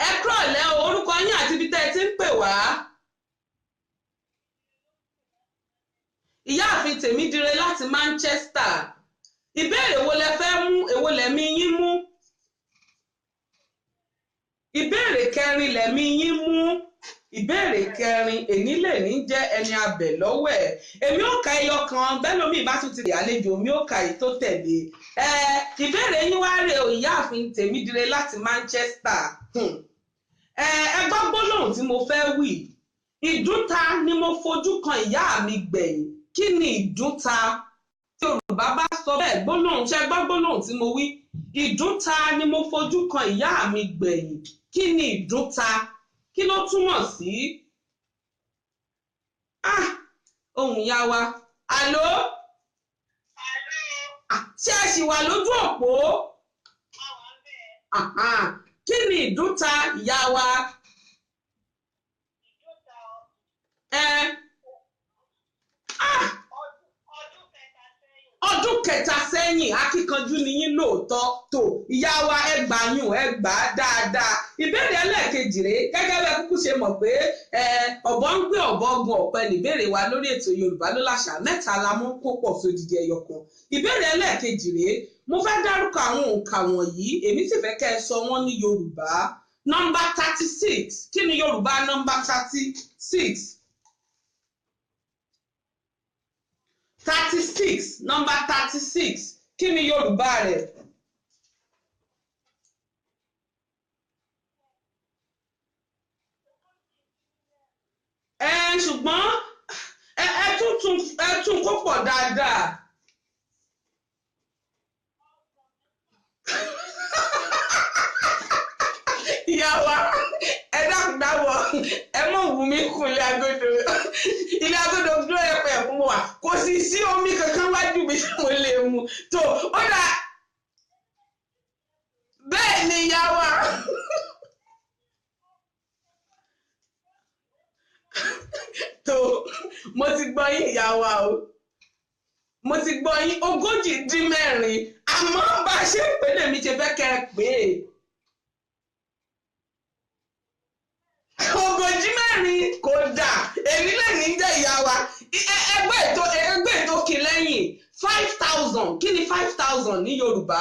Ẹ kúrọ̀lẹ́ o, orúkọ yín àti ibi tẹ́ ẹ ti ń pè wá. Ìyáàfin Tèmídire láti Manchester. Ìbéèrè wo lẹ fẹ́ mú, èwo lẹ̀mí yín mú? Ìbéèrè kẹrin lẹ̀mí yín mú. Ìbéèrè kẹrin, èní lè ní jẹ́ ẹni abẹ̀ lọ́wọ́ ẹ̀. Èmi ò ka ẹyọ kan, bẹ́ẹ̀ lómi ìbá tún ti rè àlejò mi ò ka èyí tó tẹ̀lé. Ìbéèrè yín wá rè o, Ìyáàfin Tèmídire láti Manchester. Ẹ gbọ́ gbólóhùn tí mo fẹ́ wí. Ìdúnta ni mo fojú kan ìyá mi gbẹ̀yìn. Kí ni ìdúnta? Tí Yorùbá bá sọ bẹ́ẹ̀ gbólóhùn, ṣe gbọ́ gbólóhùn tí mo wí? Ìdúnta ni mo fojú kan ìyá mi gbẹ̀yìn. Kí ni ìdúnta? Kí ló túmọ̀ sí? Ah! Ohùn ìyá wa. Àló? Ṣé ẹ ṣì wà lójú òpó? Kí ni ìdúnta ìyá wa? Ọdún kẹta sẹ́yìn, akíkanjú ni yín lóòótọ́. Tó ìyá wa, ẹ gbà yùn, ẹ gbà á dáadáa. Ìbéèrè ẹlẹ́ẹ̀kejì rèé, gẹ́gẹ́ bẹ́ẹ̀ kúkú ṣe mọ̀ pé ọ̀bọ ń gbé ọ̀bọ gun ọ̀pẹ níbéèrè wa lórí ètò Yorùbá ló láṣà, mẹ́ta la mú kó pọ̀ sódìdí ẹyọ kan. Ìbéèrè ẹlẹ́ẹ̀kejì rèé, mo fẹ́ dárúkọ àwọn òǹkà wọ̀nyí, èmi sì fẹ́ kẹ́ ẹ sọ wọ́n ní Yorùbá. Nọ́mbà 36, kí ni Yorùbá nọ́mbà 36? 36, nọ́mbà 36, kí ni Yorùbá rẹ̀? Ṣùgbọ́n ẹ tún kó pọ̀ dáadáa. Ìyá wa, ẹ dákun dáwọ́, ẹ mọ̀ wù mí kún ilé agodo. Ilé agodo dúró ẹ̀pẹ̀ fún wa, kò sì sí omi kankan wájú mi tí mo lè mu. Tó ó dà bẹ́ẹ̀ ni ìyá wa. Tó mo ti gbọ́ yín ìyá wa o, mo ti gbọ́ yín 36, àmọ́ bá a ṣe ń pè lèmi ṣe fẹ́ kẹ́ ẹ pè é. 44 kò dà, èmi lè ní jẹ́ ìyá wa. Ẹgbẹ́ ètò kì lẹ́yìn 5,000, kí ni 5,000 ní Yorùbá?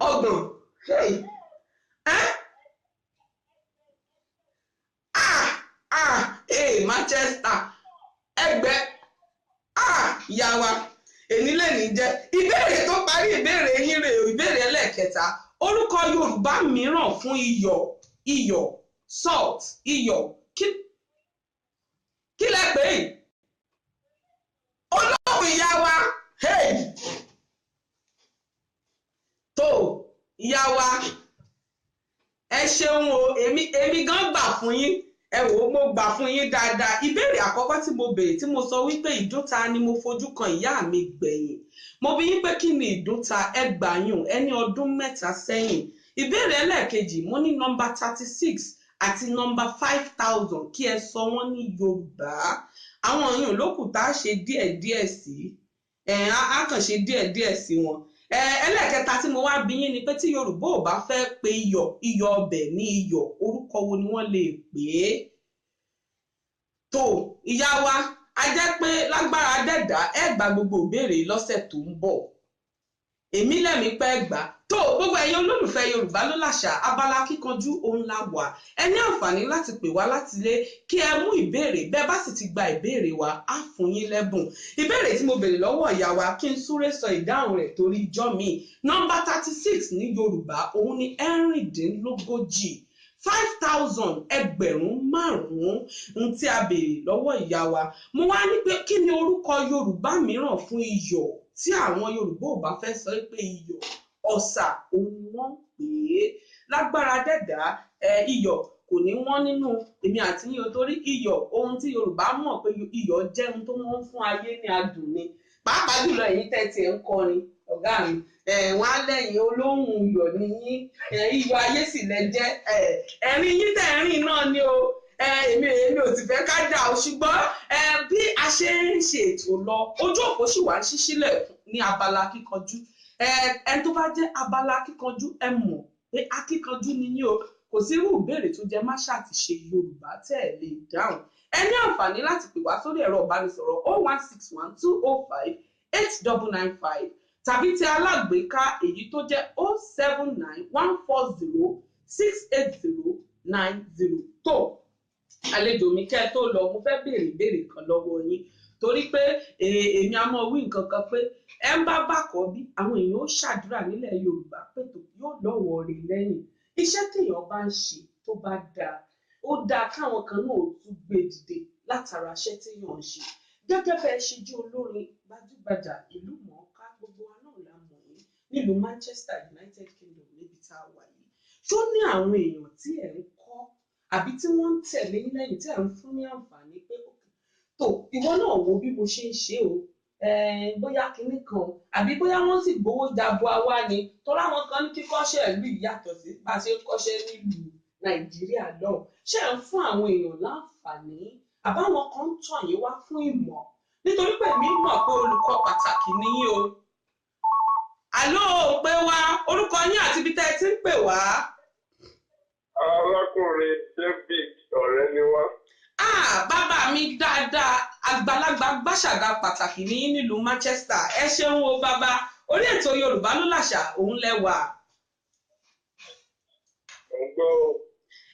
Ọgbọ̀n. Hey. Eh? Hey, Manchester ẹgbẹ́ ìyá wa, èní lè ní jẹ́. Ìbéèrè tó parí ìbéèrè yín rèé, ìbéèrè ẹlẹ́ẹ̀kẹta. Orúkọ Yorùbá mìíràn fún iyọ̀, iyọ̀, salt, iyọ̀, kí lẹ pè é? Olóhùn ìyá wa. Hey. Tó ìyá wa, ẹ ṣeun o, èmi gan gbà fún yín. Ẹ wò ó, mo gbà fún yín dáadáa. Ìbéèrè àkọ́kọ́ tí mo béèrè, tí mo sọ wípé ìdúnta ni mo fojú kan ìyá mi gbẹ̀yìn, mo bi yín pé kí ni ìdúnta, ẹgbàáyùn ẹni ọdún 3 sẹ́yìn. Ìbéèrè ẹlẹ́ẹ̀kejì, mo ní nọ́mbà 36 àti nọ́mbà 5,000, kí ẹ sọ wọ́n ní Yorùbá. Àwọn èèyàn lókù tá a ṣe díẹ̀díẹ̀ sí, á kàn ṣe díẹ̀díẹ̀ sí wọn. Ẹlẹ́ẹ̀kẹta tí mo wá bi yín ni pé tí Yorùbá ò bá fẹ́ pe iyọ̀, iyọ̀ ọbẹ̀ ní iyọ̀, orúkọ wo ni wọ́n lè pè é? Tó ìyá wa, a jẹ́ pé lágbára dẹ̀dá ẹ gba gbogbo ìbéèrè lọ́sẹ̀ tó ń bọ̀. Èmi lẹ́mìí pẹ́ gbà. Tó gbogbo ẹ̀yin olólùfẹ́ Yorùbá ló láṣà, abala kíkanjú òun la wà. Ẹ ní àǹfààní láti pè wá láti lé kí ẹ mú ìbéèrè, bẹ́ẹ̀ bá sì ti gba ìbéèrè wa á fún yín lẹ́bùn. Ìbéèrè tí mo béèrè lọ́wọ́ ìyá wa, kí n súré sọ ìdáhùn rẹ̀ torí ijọ́ mi. Nọ́mbà 36 ní Yorùbá òun ni 36. 5,000 ẹgbẹ̀rún 5 ohun tí a béèrè lọ́wọ́ ìyá wa. Mo wá ní pé kí ni orúkọ Yorùbá mìíràn fún iyọ̀ tí àwọn Yorùbá ò bá fẹ́ sọ pé iyọ̀, ọ̀sà òun ni wọ́n ń pè é. Lágbára dẹ̀dá, iyọ̀ kò ní wọ́n nínú èmi àti yín o, torí iyọ̀ ohun tí Yorùbá mọ̀ pé iyọ̀ jẹ́ ohun tó wọ́n ń fún ayé ní adùn ni. Pàápàá jùlọ ẹ̀yin tẹ́ tiẹ̀ ń kọrin, ọ̀gá mi, wọ́n á lẹ́yìn olóhùn iyọ̀ ni yín, iyọ̀ ayé sì lẹ jẹ́, ẹ̀rín yín tẹ̀ ẹ̀rín náà ni o. Èmi ò sì fẹ́ ká dà o, ṣùgbọ́n bí a ṣe ń ṣe ètò lọ, ojú òpó sì wà ń ṣí sílẹ̀ ní abala kíkanjú. Ẹni tó bá jẹ́ abala kíkanjú, ẹ mọ̀ pé akíkanjú ni yín o, kò sí irú ìbéèrè tó jẹ́ máṣá àti ṣe Yorùbá tẹ́ ẹ lè dáhùn. Ẹ ní àǹfààní láti pè wá sórí ẹ̀rọ ìbánisọ̀rọ̀ 0161 205 8995 tàbí ti alágbèéká èyí tó jẹ́ 079 140 680 90. Tó àlejò mi, kẹ́ tó lọ, mo fẹ́ béèrè ìbéèrè kan lọ́wọ́ yín, torí pé èmi a mọ̀ wí nǹkan kan pé ẹ ń bá bàkọ́ bí àwọn èèyàn ó ṣàdúrà nílẹ̀ Yorùbá pé tó yóò lọ́wọ́ rẹ̀ lẹ́yìn. Iṣẹ́ téèyàn bá ń ṣe tó bá dáa, ó dáa káwọn kan náà ó tún gbé dìde látara iṣẹ́ téèyàn ń ṣe. Gẹ́gẹ́ bẹ́ẹ̀ ṣe jẹ́ olórin gbajúgbajà ìlú mọ̀ọ́ká, gbogbo wa náà la mọ̀ yín nílùú Manchester, United Kingdom níbi tá a wà yìí. Ṣó ní àwọn èèyàn tí ẹ̀ ń kọ́ àbí tí wọ́n ń tẹ̀lé yín lẹ́yìn tí ẹ̀ ń fún ní àǹfààní pé tó ìwọ náà wo bí mo ṣe ń ṣe o, bóyá kinní kan o, àbí bóyá wọ́n sì gbowó jabua wá ni, torí àwọn kan ní kíkọ́ṣẹ́ ìlú yìí yàtọ̀ sí bá a ṣe ń kọ́ṣẹ́ nílùú Nàìjíríà lọ́hùn. Ṣé ẹ̀ ń fún àwọn èèyàn láǹfààní àbáwọn kan ń tọ̀ yín wá fún ìmọ̀? Nítorí pé èmi mọ̀ pé olùkọ́ pàtàkì ni yín o. Àló ò pé wá, orúkọ yín àti ibi tẹ́ ẹ ti ń pè wá. Arákùnrin David ọ̀rẹ́ ni wá. Ah, bàbá mi dáadáa, àgbàlagbà gbàṣàgà pàtàkì ní nílùú Manchester. Ẹ ṣeun o bàbá, orí ètò Yorùbá ló làṣà òun lẹ́wà. Mo ń gbọ́ o.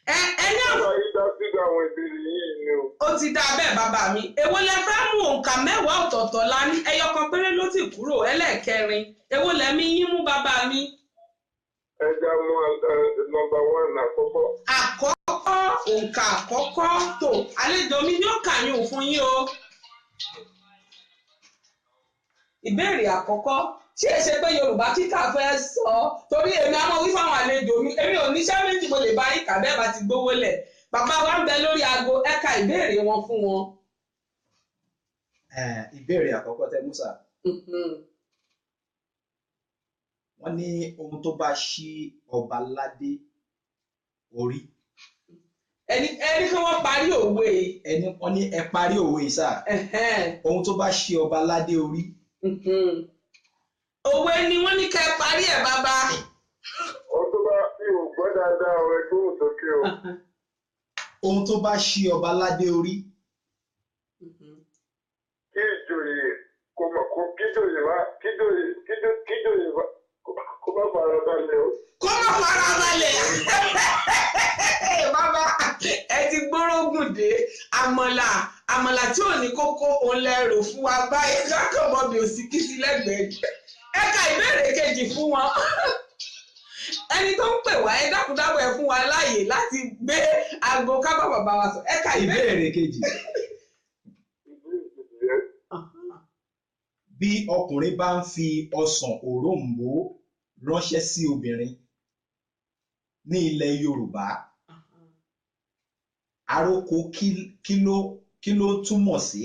Ẹ ẹ ní Bàbá yìí dá sí àwọn ìbéèrè yìí ni o. Ó ti dáa bẹ́ẹ̀ bàbá mi. Èwo lẹ fẹ́ mú? Òǹkà mẹ́wàá ọ̀tọ̀ọ̀tọ̀ la ní, ẹyọ kan péré ló ti kúrò, ẹlẹ́ẹ̀kẹrin. Èwo lẹ̀mí yín mú bàbá mi? Ẹ já mú nọ́mbà 1 àkọ́kọ́. Àkọ́kọ́, òǹkà àkọ́kọ́ tó àlejò mi ní òǹkà yín ò fún yín o. Ìbéèrè àkọ́kọ́, ṣé ẹ ṣe pé Yorùbá kíkà fẹ́ sọ? Torí èmi á mọ wí fáwọn àlejò mi, èmi ò níṣẹ́ méjì mo lè bá yín kà bẹ́ẹ̀ bá ti gbówó lẹ̀. Bàbá wa ń bẹ lórí aago, ẹ ka ìbéèrè wọn fún wọn. Ìbéèrè àkọ́kọ́ tẹ Musa. Wọ́n ní ohun tó bá ṣí ọba ládé orí. Ẹni kí wọ́n parí òwe. Ẹni wọ́n ní ẹ parí òwe sá. Ohun tó bá ṣí ọba ládé orí. Òwe ni wọ́n ní kẹ́ parí ẹ̀ bàbá. Ohun tó bá fi ògbọ́ dáadáa ọ̀rẹ́ gbóhùn sókè o. Ohun tó bá ṣí ọba ládé orí. Kí ìjòyè kó má kíjòyè má kíjòyè kíjòyè má kó má fara balẹ̀ o. Kó má fara balẹ̀. Bàbá ẹ ti gbórógùn dé, àmàlà àmàlà tí ò ní kókó òun lẹ rò fún wa báyìí, kákan mọ bí òsì kí sí lẹ́gbẹ̀ẹ́. Ẹ ka ìbéèrè kejì fún wọn. Ẹni tó ń pè wá, ẹ dákúndábọ̀ ẹ fún wa láàyè láti gbé aago kábà bàbá wa sọ. Ẹ ka ìbéèrè kejì. Bí ọkùnrin bá ń fi ọsàn òroǹbó ránṣẹ́ sí obìnrin ní ilẹ̀ Yorùbá, àròkọ kí ló túmọ̀ sí?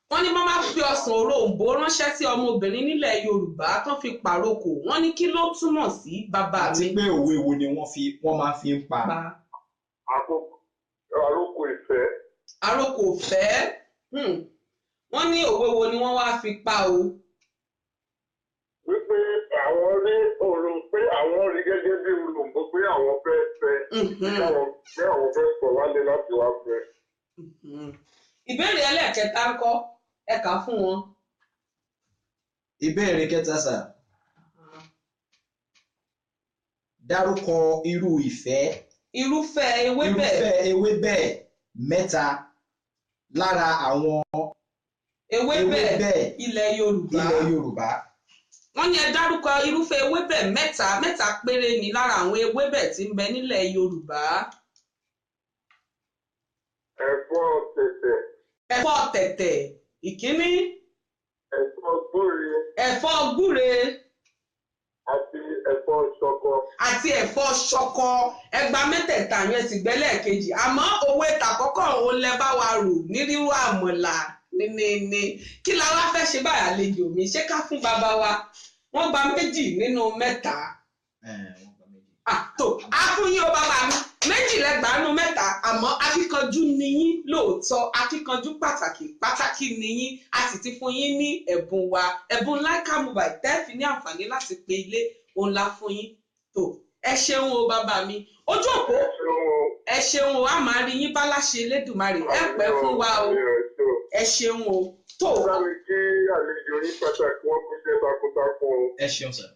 Wọ́n ní wọ́n máa fi ọsàn òroǹbó ránṣẹ́ sí ọmọbìnrin nílẹ̀ Yorùbá tó fi pàrokò, wọ́n ní kí ló túmọ̀ sí bàbá mi? Àti pé òwe wo ni wọ́n máa fi ń pa? Àròkọ ìfẹ́. Àròkọ ìfẹ́. Wọ́n ní òwe wo ni wọ́n wá fi pa o? Wípé àwọn rí òrùn pé àwọn rí gẹ́gẹ́ bí òròǹbó pé àwọn fẹ́ fẹ́, pé àwọn fẹ́ pọ̀ wálé láti wá fẹ́. Ìbéèrè ẹlẹ́ẹ̀kẹta ń kọ́, ẹ kà á fún wọn. Ìbéèrè kẹta sà. Dárúkọ irú ìfẹ́. Irúfẹ́ ewébẹ̀. Irúfẹ́ ewébẹ̀ mẹ́ta lára àwọn ewébẹ̀ ilẹ̀ Yorùbá. Ilẹ̀ Yorùbá. Wọ́n ní ẹ dárúkọ irúfẹ́ ewébẹ̀ mẹ́ta mẹ́ta péré ni lára àwọn ewébẹ̀ tí ń bẹ nílẹ̀ Yorùbá. Ẹ̀fọ́ tẹ̀tẹ̀. Ẹ̀fọ́ tẹ̀tẹ̀ ìkíní. Ẹ̀fọ́ gbúre. Ẹ̀fọ́ gbúre. Àti ẹ̀fọ́ ṣọkọ. Àti ẹ̀fọ́ ṣọkọ. Ẹgba mẹ́tẹ̀ẹ̀ta yẹn sì gbẹ́lẹ̀ kejì. Àmọ́ òwe tàkọ́kọ́ òun lẹ bá wa rò ní rírú àmọ̀là ní kí la wá fẹ́ ṣe báyìí àlejò mi? Ṣé ká fún bàbá wa? Wọ́n gba méjì nínú mẹ́ta. Àtò á fún yín o bàbá mi, méjì lẹ́gbàá nínú mẹ́ta, àmọ́ akíkanjú ni yín lóòótọ́, akíkanjú pàtàkì pàtàkì ni yín, a sì ti fún yín ní ẹ̀bùn wa, ẹ̀bùn Lyca Mobile tẹ́ẹ̀fì ní àǹfààní láti pe ilé òun la fún yín. Tó ẹ ṣeun o bàbá mi, ojú òpó ẹ ṣeun o, a máa rí yín bá láṣẹ Elédùmarè, ẹ pẹ́ fún wa o, ẹ ṣeun o. Tó bá mi kí àlejò yín pàtàkì, wọ́n kú iṣẹ́ takuntakun o. Ẹ ṣeun sir.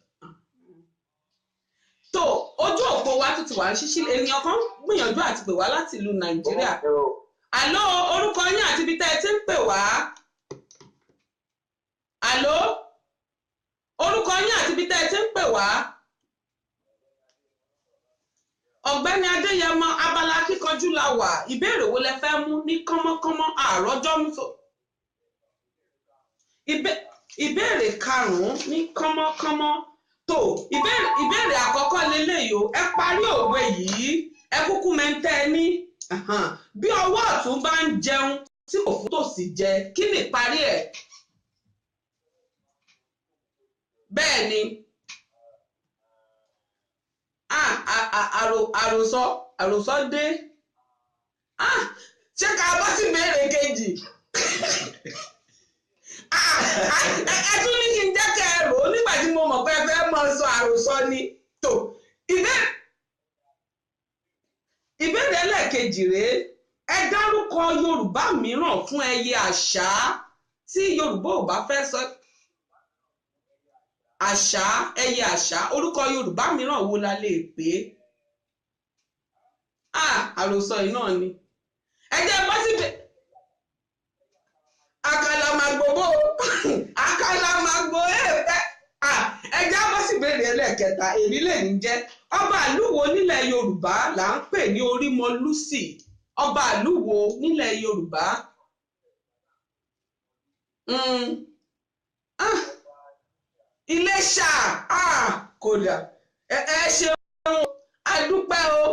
Tó ojú òpó wa tún ti wà ń ṣíṣí, ènìyàn kan gbìyànjú àti pè wá láti ìlú Nàìjíríà. Àló, orúkọ yín àti ibi tẹ́ ẹ ti ń pè wá. Àló, orúkọ yín àti ibi tẹ́ ẹ ti ń pè wá. Ọ̀gbẹ́ni Adéyẹmọ, abala kíkanjú la wà, ìbéèrè wo lẹ fẹ́ mú ní kánmọ́kánmọ́ àròjọ́ mú so. Ìbéèrè karùn-ún ní kánmọ́kánmọ́. Tó ìbéèrè àkọ́kọ́ leléyìí o, ẹ parí òwe yìí, ẹ kúkú mẹ́ńtẹ́ ẹ ní. Bí ọwọ́ ọ̀tún bá ń jẹun tí kò fún tòsì jẹ, kí ni ìparí ẹ̀? Bẹ́ẹ̀ ni àròsọ dé. Ṣé ká bọ́ sí ìbéèrè kejì? Ẹ tún ní kí n jẹ́ kẹ́ ẹ rò ó nígbà tí mo mọ̀ pé ẹ fẹ́ mọ sọ àròsọ ni. Tó ìbéèrè ẹlẹ́ẹ̀kejì rèé. Ẹ dárúkọ Yorùbá mìíràn fún ẹyẹ àṣá tí Yorùbá ò bá fẹ́ sọ àṣá, ẹyẹ àṣá, orúkọ Yorùbá mìíràn wo la lè pè é? Àròsọ yìí náà ni. Ẹ jẹ́ bọ́ síbi àkàlàmàgbò bò àkàlàmàgbò èèpẹ̀. Ẹ jẹ́ bọ́ sí ìbéèrè ẹlẹ́ẹ̀kẹta, èmi lè ní jẹ́. Ọba ìlú wo nílẹ̀ Yorùbá là ń pè ní Orímọlúsì? Ọba ìlú wo nílẹ̀ Yorùbá? Iléṣà. Kódà ẹ ṣeun, adúpẹ́ o.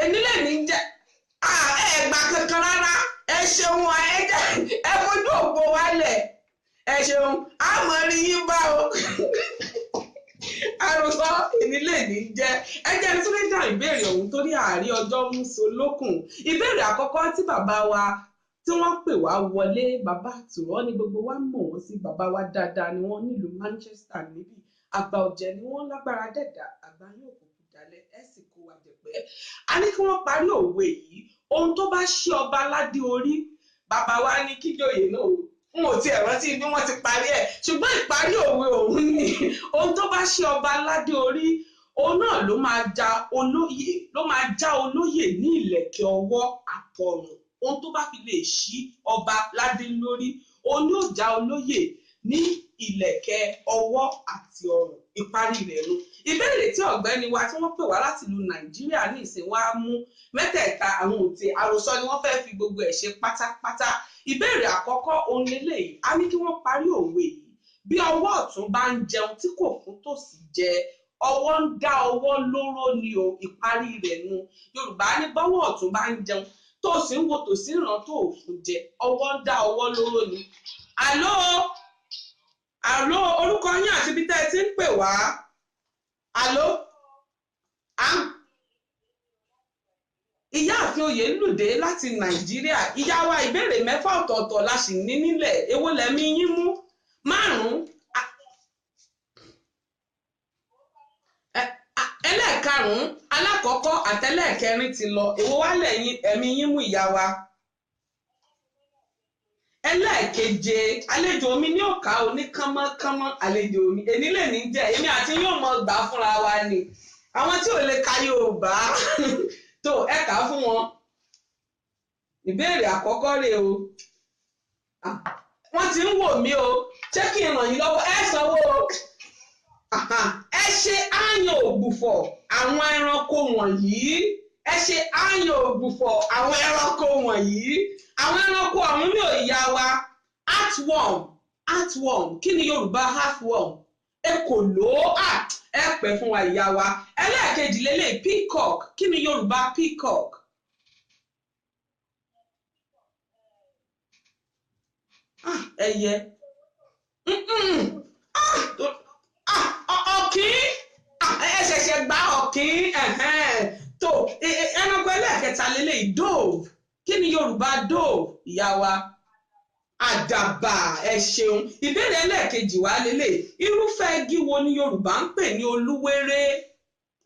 Èmi lè ní jẹ́ ẹ gbà kankan rárá. Ẹ ṣeun, ẹ fojú òpó wálẹ̀. Ẹ ṣeun, a mọ̀ rí yín bá o. Àròsọ èmi lè ní jẹ́. Ẹ jẹ́ tún lè dá ìbéèrè ọ̀hún torí àárí ọjọ́ mú so lókun. Ìbéèrè àkọ́kọ́ tí bàbá wa tí wọ́n pè wá wọlé, bàbá àtùrọ́ ni gbogbo wa mọ̀ wọ́n sí, bàbá wa dáadáa ni wọ́n nílùú Manchester níbí. Àgbà ọ̀jẹ̀ ni wọ́n, lágbára dẹ̀dà, àgbà yóò kúkú dalẹ̀, ẹ sì kó wa jẹ̀pẹ́. A ní kí wọ́n parí òwe yìí. Ohun tó bá ṣí ọba ládé orí, bàbá wa ní kíjòyè náà o. N ò tiẹ̀ rántí bí wọ́n ti parí ẹ̀, ṣùgbọ́n ìparí òwe òun ni ohun tó bá ṣí ọba ládé orí, òun náà ló máa já olóyè, ló máa já olóyè ní ìlẹ̀kẹ̀ ọwọ́ àtọrùn. Ohun tó bá fi lè ṣí ọba ládé lórí, òun yóò já olóyè ní ìlẹ̀kẹ̀ ọwọ́ àti ọrùn. Ìparí rẹ̀ nu. Ìbéèrè tí ọ̀gbẹ́ni wa tí wọ́n pè wá láti ìlú Nàìjíríà ní ìsìn wa mú mẹ́tẹ̀ẹ̀ta, àwọn òtí àròsọ ni wọ́n fẹ́ fi gbogbo ẹ̀ ṣe pátápátá. Ìbéèrè àkọ́kọ́ òun leléyìí. A ní kí wọ́n parí òwe yìí. Bí ọwọ́ ọ̀tún bá ń jẹun tí kò fún tòsì jẹ, ọwọ́ ń dá ọwọ́ lóró ni o. Ìparí rẹ̀ nu. Yorùbá ní bọ́wọ́ ọ̀tún bá ń jẹun tó sì ń wo tòsí ìran tó ò fún jẹ, ọwọ́ ń dá ọwọ́ lóró ni. Àló, àló, orúkọ yín àti ibi tẹ́ ẹ ti ń pè wá. Àló, Ìyáàfin Oyèlúdé láti Nàìjíríà. Ìyá wa, ìbéèrè mẹ́fà ọ̀tọ̀ọ̀tọ̀ la sì ní nílẹ̀. Èwo lẹ̀mí yín mú? Márùn-ún. Ẹlẹ́ẹ̀karùn-ún, alákọ̀ọ́kọ́ àtẹlẹ́ẹ̀kẹrin ti lọ. Èwo wá lẹ́yìn ẹ̀mí yín mú, ìyá wa? Ẹlẹ́ẹ̀keje. Àlejò mi ní òkà oníkánmọ́kánmọ́. Àlejò mi èmi lè ní jẹ́, èmi àti yóò mọ gbà fúnra wa ni. Àwọn tí ò lè ka Yorùbá tó ẹ kà á fún wọn. Ìbéèrè àkọ́kọ́ rèé o. Wọ́n ti ń wò mí o. Ṣé kí n ràn yín lọ́wọ́? Ẹ sanwó o. Ẹ ṣe ááyàn ògbùfọ̀ àwọn ẹranko wọ̀nyí. Ẹ ṣe ááyàn ògbùfọ̀ àwọn ẹranko wọ̀nyí. Àwọn ẹranko ọ̀hún ní òyà wa. Earthworm, earthworm, kí ni Yorùbá earthworm? Ekòló. Ẹ pẹ́ fún wa, ìyá wa. Ẹlẹ́ẹ̀kejì lélẹ̀, peacock, kí ni Yorùbá peacock? Ẹyẹ. Ọ̀kín. Ẹ ṣẹ̀ṣẹ̀ gba ọ̀kín. Tó ẹranko ẹlẹ́ẹ̀kẹta lélẹ̀, dove, kí ni Yorùbá dove, ìyá wa? Àdàbà. Ẹ ṣeun. Ìbéèrè ẹlẹ́ẹ̀kejì wá lélẹ̀, irúfẹ́ igi wo ni Yorùbá ń pè ní olúwéré?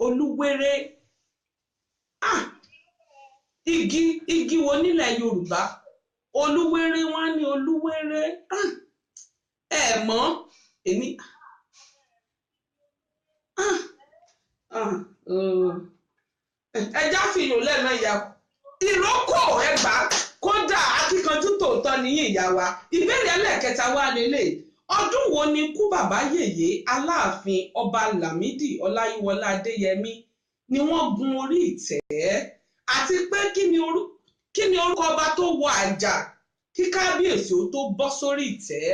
Olúwéré. Igi wo nílẹ̀ Yorùbá? Olúwéré, wọ́n á ní olúwéré. Ẹ mọ̀ èmi. Ẹja fìyàn lẹ́nu ìyá. Ìrókò, ẹgbà. Kódà akíkanjú tòótọ́ nìyí, ìyá wa. Ìbéèrè ẹlẹ́ẹ̀kẹta wá lélẹ̀. Ọdún wo ni ikú bàbá yèyé Aláàfin Ọba Lámìdí Ọláyíwọlá Adéyẹmí ni wọ́n gun orí ìtẹ́? Àti pé kí ni orúkọ ọba tó wọ àjà kí kábíyèsí ó tó bọ́ sórí ìtẹ́?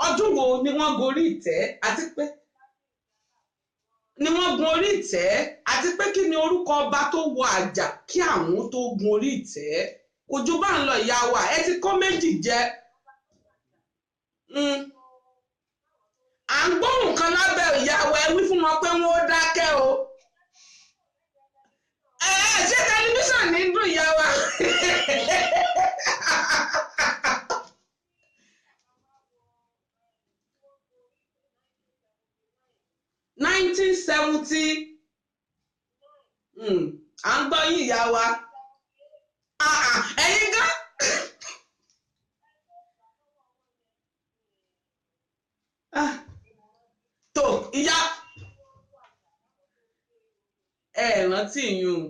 Ọdún wo ni wọ́n gorí ìtẹ́ àti pé ni wọ́n gun orí ìtẹ́, àti pé kí ni orúkọ ọba tó wọ àjà kí àwọn tó gun orí ìtẹ́? Kò ju bá ń lọ, ìyá wa. Ẹ ti kó méjì jẹ. À ń gbóhùn kan lábẹ́ ìyá wa, ẹ wí fún wọn pé wọ́n ó dákẹ́ o. Ẹ ṣé tẹlifíṣàn ní dùn, ìyá wa? 1970. À ń gbọ́ yín, ìyá wa. Ẹ̀yin gan. Tó ìyá ẹ rántí yún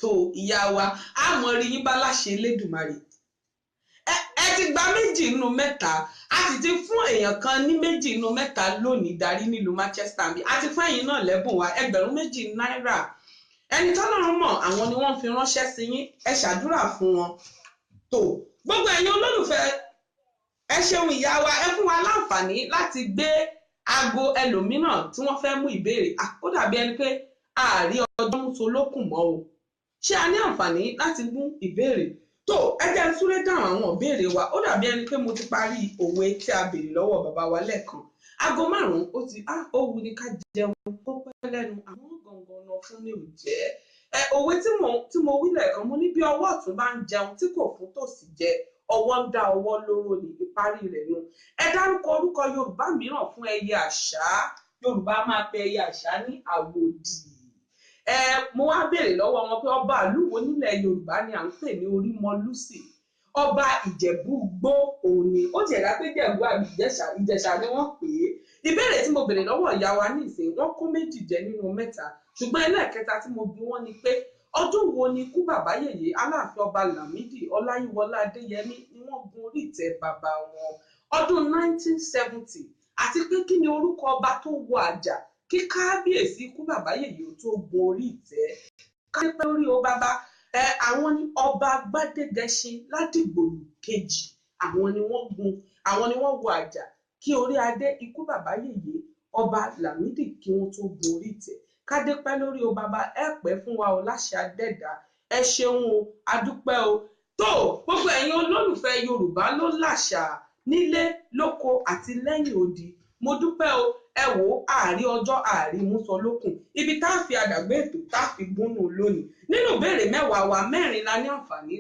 tó ìyá wa, a mọ̀ rí yín bá láṣẹ Elédùmarè. Ẹ ti gba 2 nínú 3, a sì ti fún èèyàn kan ní 2 nínú 3 lónìí darí nílùú Manchester bí a ti fún ẹ̀yin náà lẹ́bùn wa 2,000 náírà. Ẹni tọ́lọ́run mọ̀ àwọn ni wọ́n fi ránṣẹ́ sí yín, ẹ ṣàdúrà fún wọn. Tó gbogbo ẹ̀yin olólùfẹ́, ẹ ṣeun ìyá wa, ẹ fún wa láǹfààní láti gbé aago ẹlòmíràn tí wọ́n fẹ́ mú ìbéèrè. Ó dàbí ẹni pé ààrí ọjọ́ mú so lókùn mọ́ o. Ṣé a ní àǹfààní láti mú ìbéèrè? Tó ẹ jẹ́ n súré dáhùn àwọn ìbéèrè wa. Ó dàbí ẹni pé mo ti parí òwe tí a béèrè lọ́wọ́ bàbá wa lẹ́ẹ̀kan. Aago 5 ó ti ó wu ni ká jẹun kó pẹ́ lẹ́nu, àwọn gangan lọ fún ní òjẹ́. Òwe tí mo wí lẹ́ẹ̀kan, mo ní bí ọwọ́ ọ̀tún bá ń jẹun tí kò fún tòsì jẹ, ọwọ́ ń dá ọwọ́ lóró ni, ìparí rẹ̀ nu. Ẹ dárúkọ orúkọ Yorùbá mìíràn fún ẹyẹ àṣá. Yorùbá máa pe ẹyẹ àṣá ní àwòdì. Mo wá béèrè lọ́wọ́ wọn pé ọba ìlú wo nílẹ̀ Yorùbá ni à ń pè ní Orímọlúsì? Ọba Ìjẹ̀bú Igbó òun ni. Ó tiẹ̀ dá pé Ìjẹ̀bú àbí Ìjẹ̀ṣà, Ìjẹ̀ṣà ni wọ́n pè é. Ìbéèrè tí mo béèrè lọ́wọ́ ìyá wa ní ìsìn, wọ́n kó 2 jẹ nínú 3. Ṣùgbọ́n ẹlẹ́ẹ̀kẹta tí mo bi wọ́n ni pé ọdún wo ni ikú bàbá yèyé Aláàfin Ọba Lámídì Ọláyíwọlá Adéyẹmí ni wọ́n gun orí ìtẹ́ bàbá wọn? Ọdún 1970. Àti pé kí ni orúkọ ọba tó wọ àjà kí kábíyèsí ikú bàbá yèyé ó tó gun orí ìtẹ́? Kápẹ́ orí o bàbá. Àwọn ni ọba Gbádégẹṣin Ládìgbòlù kejì, àwọn ni wọ́n gun, àwọn ni wọ́n wọ àjà kí orí adé ikú bàbá yèyé ọba Lámídì kí wọ́n tó gun orí ìtẹ́. Kádé pẹ́ lórí o bàbá, ẹ pẹ́ fún wa o láṣẹ Adẹ́dàá. Ẹ ṣeun o, adúpẹ́ o. Tó gbogbo ẹ̀yin olólùfẹ́ Yorùbá ló làṣà nílé lóko àti lẹ́yìn odi, mo dúpẹ́ o. Ẹ wò ó, àárí ọjọ́ àárí mú sọ lókun, ibi tá a fi àdàgbé ètò tá a fi gúnnù lónìí. Nínú ìbéèrè 10 wa, 4 la ní àǹfààní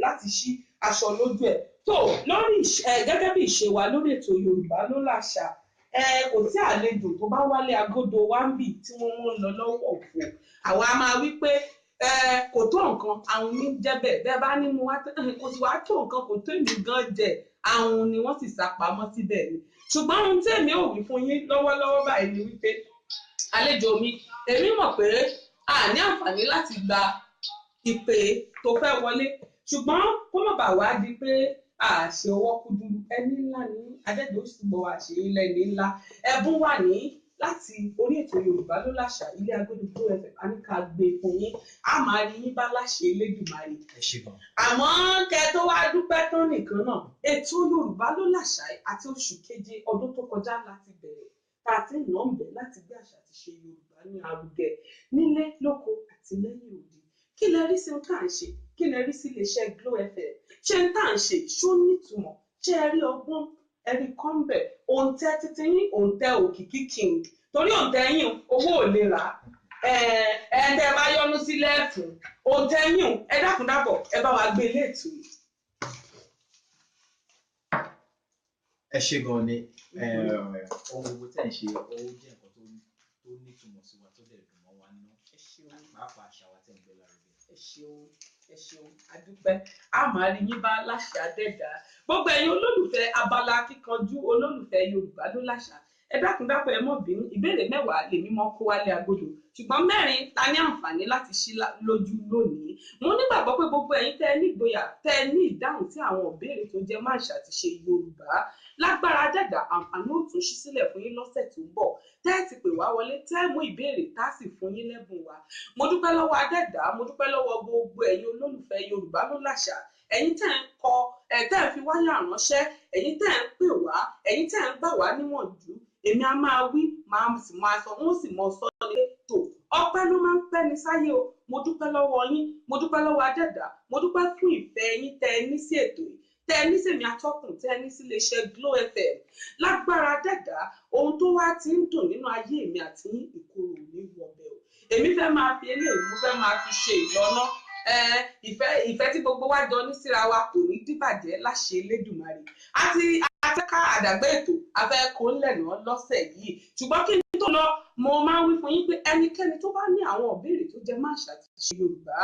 láti ṣí aṣọ lójú ẹ̀. Tó lórí gẹ́gẹ́ bí ìṣe wa lórí ètò Yorùbá ló làṣà, kò sí àlejò tó bá wálé agodo wa ń bì tí wọ́n ń lọ lọ́wọ́ òfò. Àwa máa wí pé kò tó nǹkan, àwọn ní jẹ́bẹ̀ bẹ́ẹ̀ bá ní mu wá, kò sì wá tó nǹkan, kò tó èmi gan jẹ, àwọn ni wọ́n sì sá pamọ́ síbẹ̀ ni. Ṣùgbọ́n ohun tí èmi ò wí fún yín lọ́wọ́lọ́wọ́ báyìí ni wípé àlejò mi, èmi mọ̀ pé a ní àǹfààní láti gba ìpè tó fẹ́ wọlé, ṣùgbọ́n kó má bàa wá di pé àṣẹ ọwọ́ kúdúrú, ẹni ńlá ní adẹ́gbẹ́ oṣù bọ̀ àṣẹ ilẹ̀ ní ńlá. Ẹ̀bùn wà ní láti orí ètò Yorùbá ló làṣà ilé agodo Glo FM, a ní ká gbé fún yín, a máa rí yín bá láṣẹ Elédùmarè. Àmọ́ kẹ tó wá dúpẹ́ tán nìkan náà, ètò Yorùbá ló làṣà àti oṣù keje ọdún tó kọjá láti bẹ̀rẹ̀ tá a ti ń nà ń bẹ̀ láti gbé àṣà àti ṣe Yorùbá ní arugẹ nílé lóko àti lẹ́yìn odi. Kí lẹ rí sí ohun tá à ń ṣe? Kí lẹ rí sí iléeṣẹ́ Glo FM? Ṣé ń tá à ń ṣe ṣó nítumọ̀? Ṣé ẹ rí ọgbọ́n? Ẹ rí kọ́ńbẹ̀? Òǹtẹ̀ títí yín, òǹtẹ̀ Òkìkí King, torí òǹtẹ̀ yín owó ò lè rà á. Ẹ tẹ́ ẹ bá yọnu sí lẹ́ẹ̀fún òǹtẹ̀ yín, ẹ dákun dábọ̀, ẹ bá wa gbé ilé ètò yìí. Ẹ ṣe gan ni. Ohun gbogbo tẹ̀ ń ṣe, ó jẹ́ nǹkan tó nítumọ̀ sí wa, tó dẹ̀ dùn mọ́ wa nínú, pàápàá àṣà wa tẹ̀ ń gbé lárugẹ. Ẹ ṣeun, ẹ ṣeun, adúpẹ́. A máa rí yín bá láṣẹ Adẹ́dàá. Gbogbo ẹ̀yin olólùfẹ́ abala kíkanjú, olólùfẹ́ Yorùbá ló làṣà, ẹ dákun dákun, ẹ mọ́ bínú. Ìbéèrè 10 lèmi mọ́ kó wálé agodo, ṣùgbọ́n 4 ta ní àǹfààní láti ṣí lójú lónìí. Mo nígbàgbọ́ pé gbogbo ẹ̀yin tẹ́ ẹ ní ìgboyà, tẹ́ ẹ ní ìdáhùn sí àwọn ìbéèrè tó jẹ́ máa ṣàti ṣe Yorùbá lágbára Adẹ́dàá, àǹfààní ò tún ṣí sílẹ̀ fún yín lọ́sẹ̀ tó ń bọ̀ tẹ́ ẹ ti pè wá wọlé, tẹ́ ẹ mú ìbéèrè tá a sì fún yín lẹ́bùn wa. Mo dúpẹ́ lọ́wọ́ Adẹ́dàá, mo dúpẹ́ lọ́wọ́ gbogbo ẹ̀yin olólùfẹ́ Yorùbá ló làṣà, ẹ̀yin tẹ́ ń kọ, tẹ́ ń fi wáyà ránṣẹ́, ẹ̀yin tẹ́ ń pè wá, ẹ̀yin tẹ́ ń gbà wá níwọ̀njú. Èmi a máa wí, máa sì máa sọ, wọ́n sì mọ sọ ní tò. Ọpẹ́ ló máa ń pẹ́ ní sáyé o. Mo dúpẹ́ lọ́wọ́ yín, mo dúpẹ́ lọ́wọ́ Adẹ́dàá, mo dúpẹ́ fún ìfẹ́ yín tẹ́ ẹ ní sí ètò yìí, tẹ́ ẹ ní sèmi atọ́kùn, tẹ́ ẹ ní sí iléeṣẹ́ Glo FM. Lágbára Adẹ́dàá, ohun tó wá ti ń dùn nínú ayé mi àti yín, ìkorò ò ní wọbẹ̀ o. Èmi fẹ́ máa fi eléyìí, mo fẹ́ máa fi ṣe ìlọ́nà. Ìfẹ́ tí gbogbo wa jọ ní síra wa kò ní dìbàjẹ́ láṣẹ Elédùmarè. Àti afẹ́ká àdàgbé ètò afẹ́kọ́ ńlẹ̀ náà lọ́sẹ̀ yìí, ṣùgbọ́n kí n tó lọ, mo máa ń wí fún yín pé ẹnikẹ́ni tó bá ní àwọn ìbéèrè tó jẹ mọ́ àṣà àti ìṣe Yorùbá,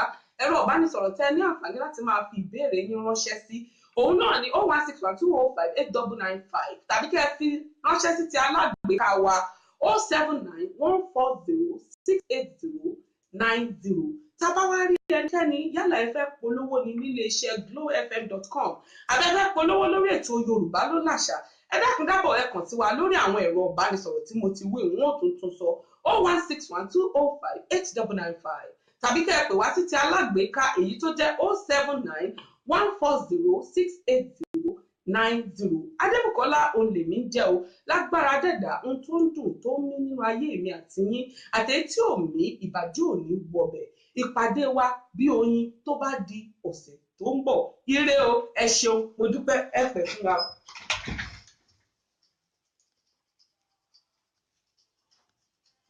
ẹ̀rọ ìbánisọ̀rọ̀ tẹ́ ní àǹfààní láti máa fi ìbéèrè yín ránṣẹ́ sí òun náà ní 01612058995, tàbí kẹ́ ẹ fi ránṣẹ́ sí ti alágbèéká wa 07914068090. Tá a bá wá rí ẹnikẹ́ni, yálà ẹ fẹ́ polówó ní nílé iṣẹ́ glowfm.com, àbẹ́ fẹ́ polówó lórí ètò Yorùbá ló làṣà, ẹ dákun dábọ̀ ẹ kàn sí wa lórí àwọn ẹ̀rọ ìbánisọ̀rọ̀ tí mo ti wí, wọ́n ò tún sọ 01612058995, tàbí kẹ́ ẹ pè wá sí ti alágbèéká èyí tó jẹ́ 07914068090. Adébùkọ́lá òun lèmi ń jẹ́ o. Lágbára dẹ̀dá, ohun tó ń dùn tó ń mí nínú ayé mi àti yín àti tí ò mí, ìbàjẹ́ ò ní wọbẹ̀. Ìpàdé wa bí oyin tó bá di ọ̀sẹ̀ tó ń bọ̀. Ire o, ẹ ṣeun, mo dúpẹ́, ẹ pẹ́ fún wa.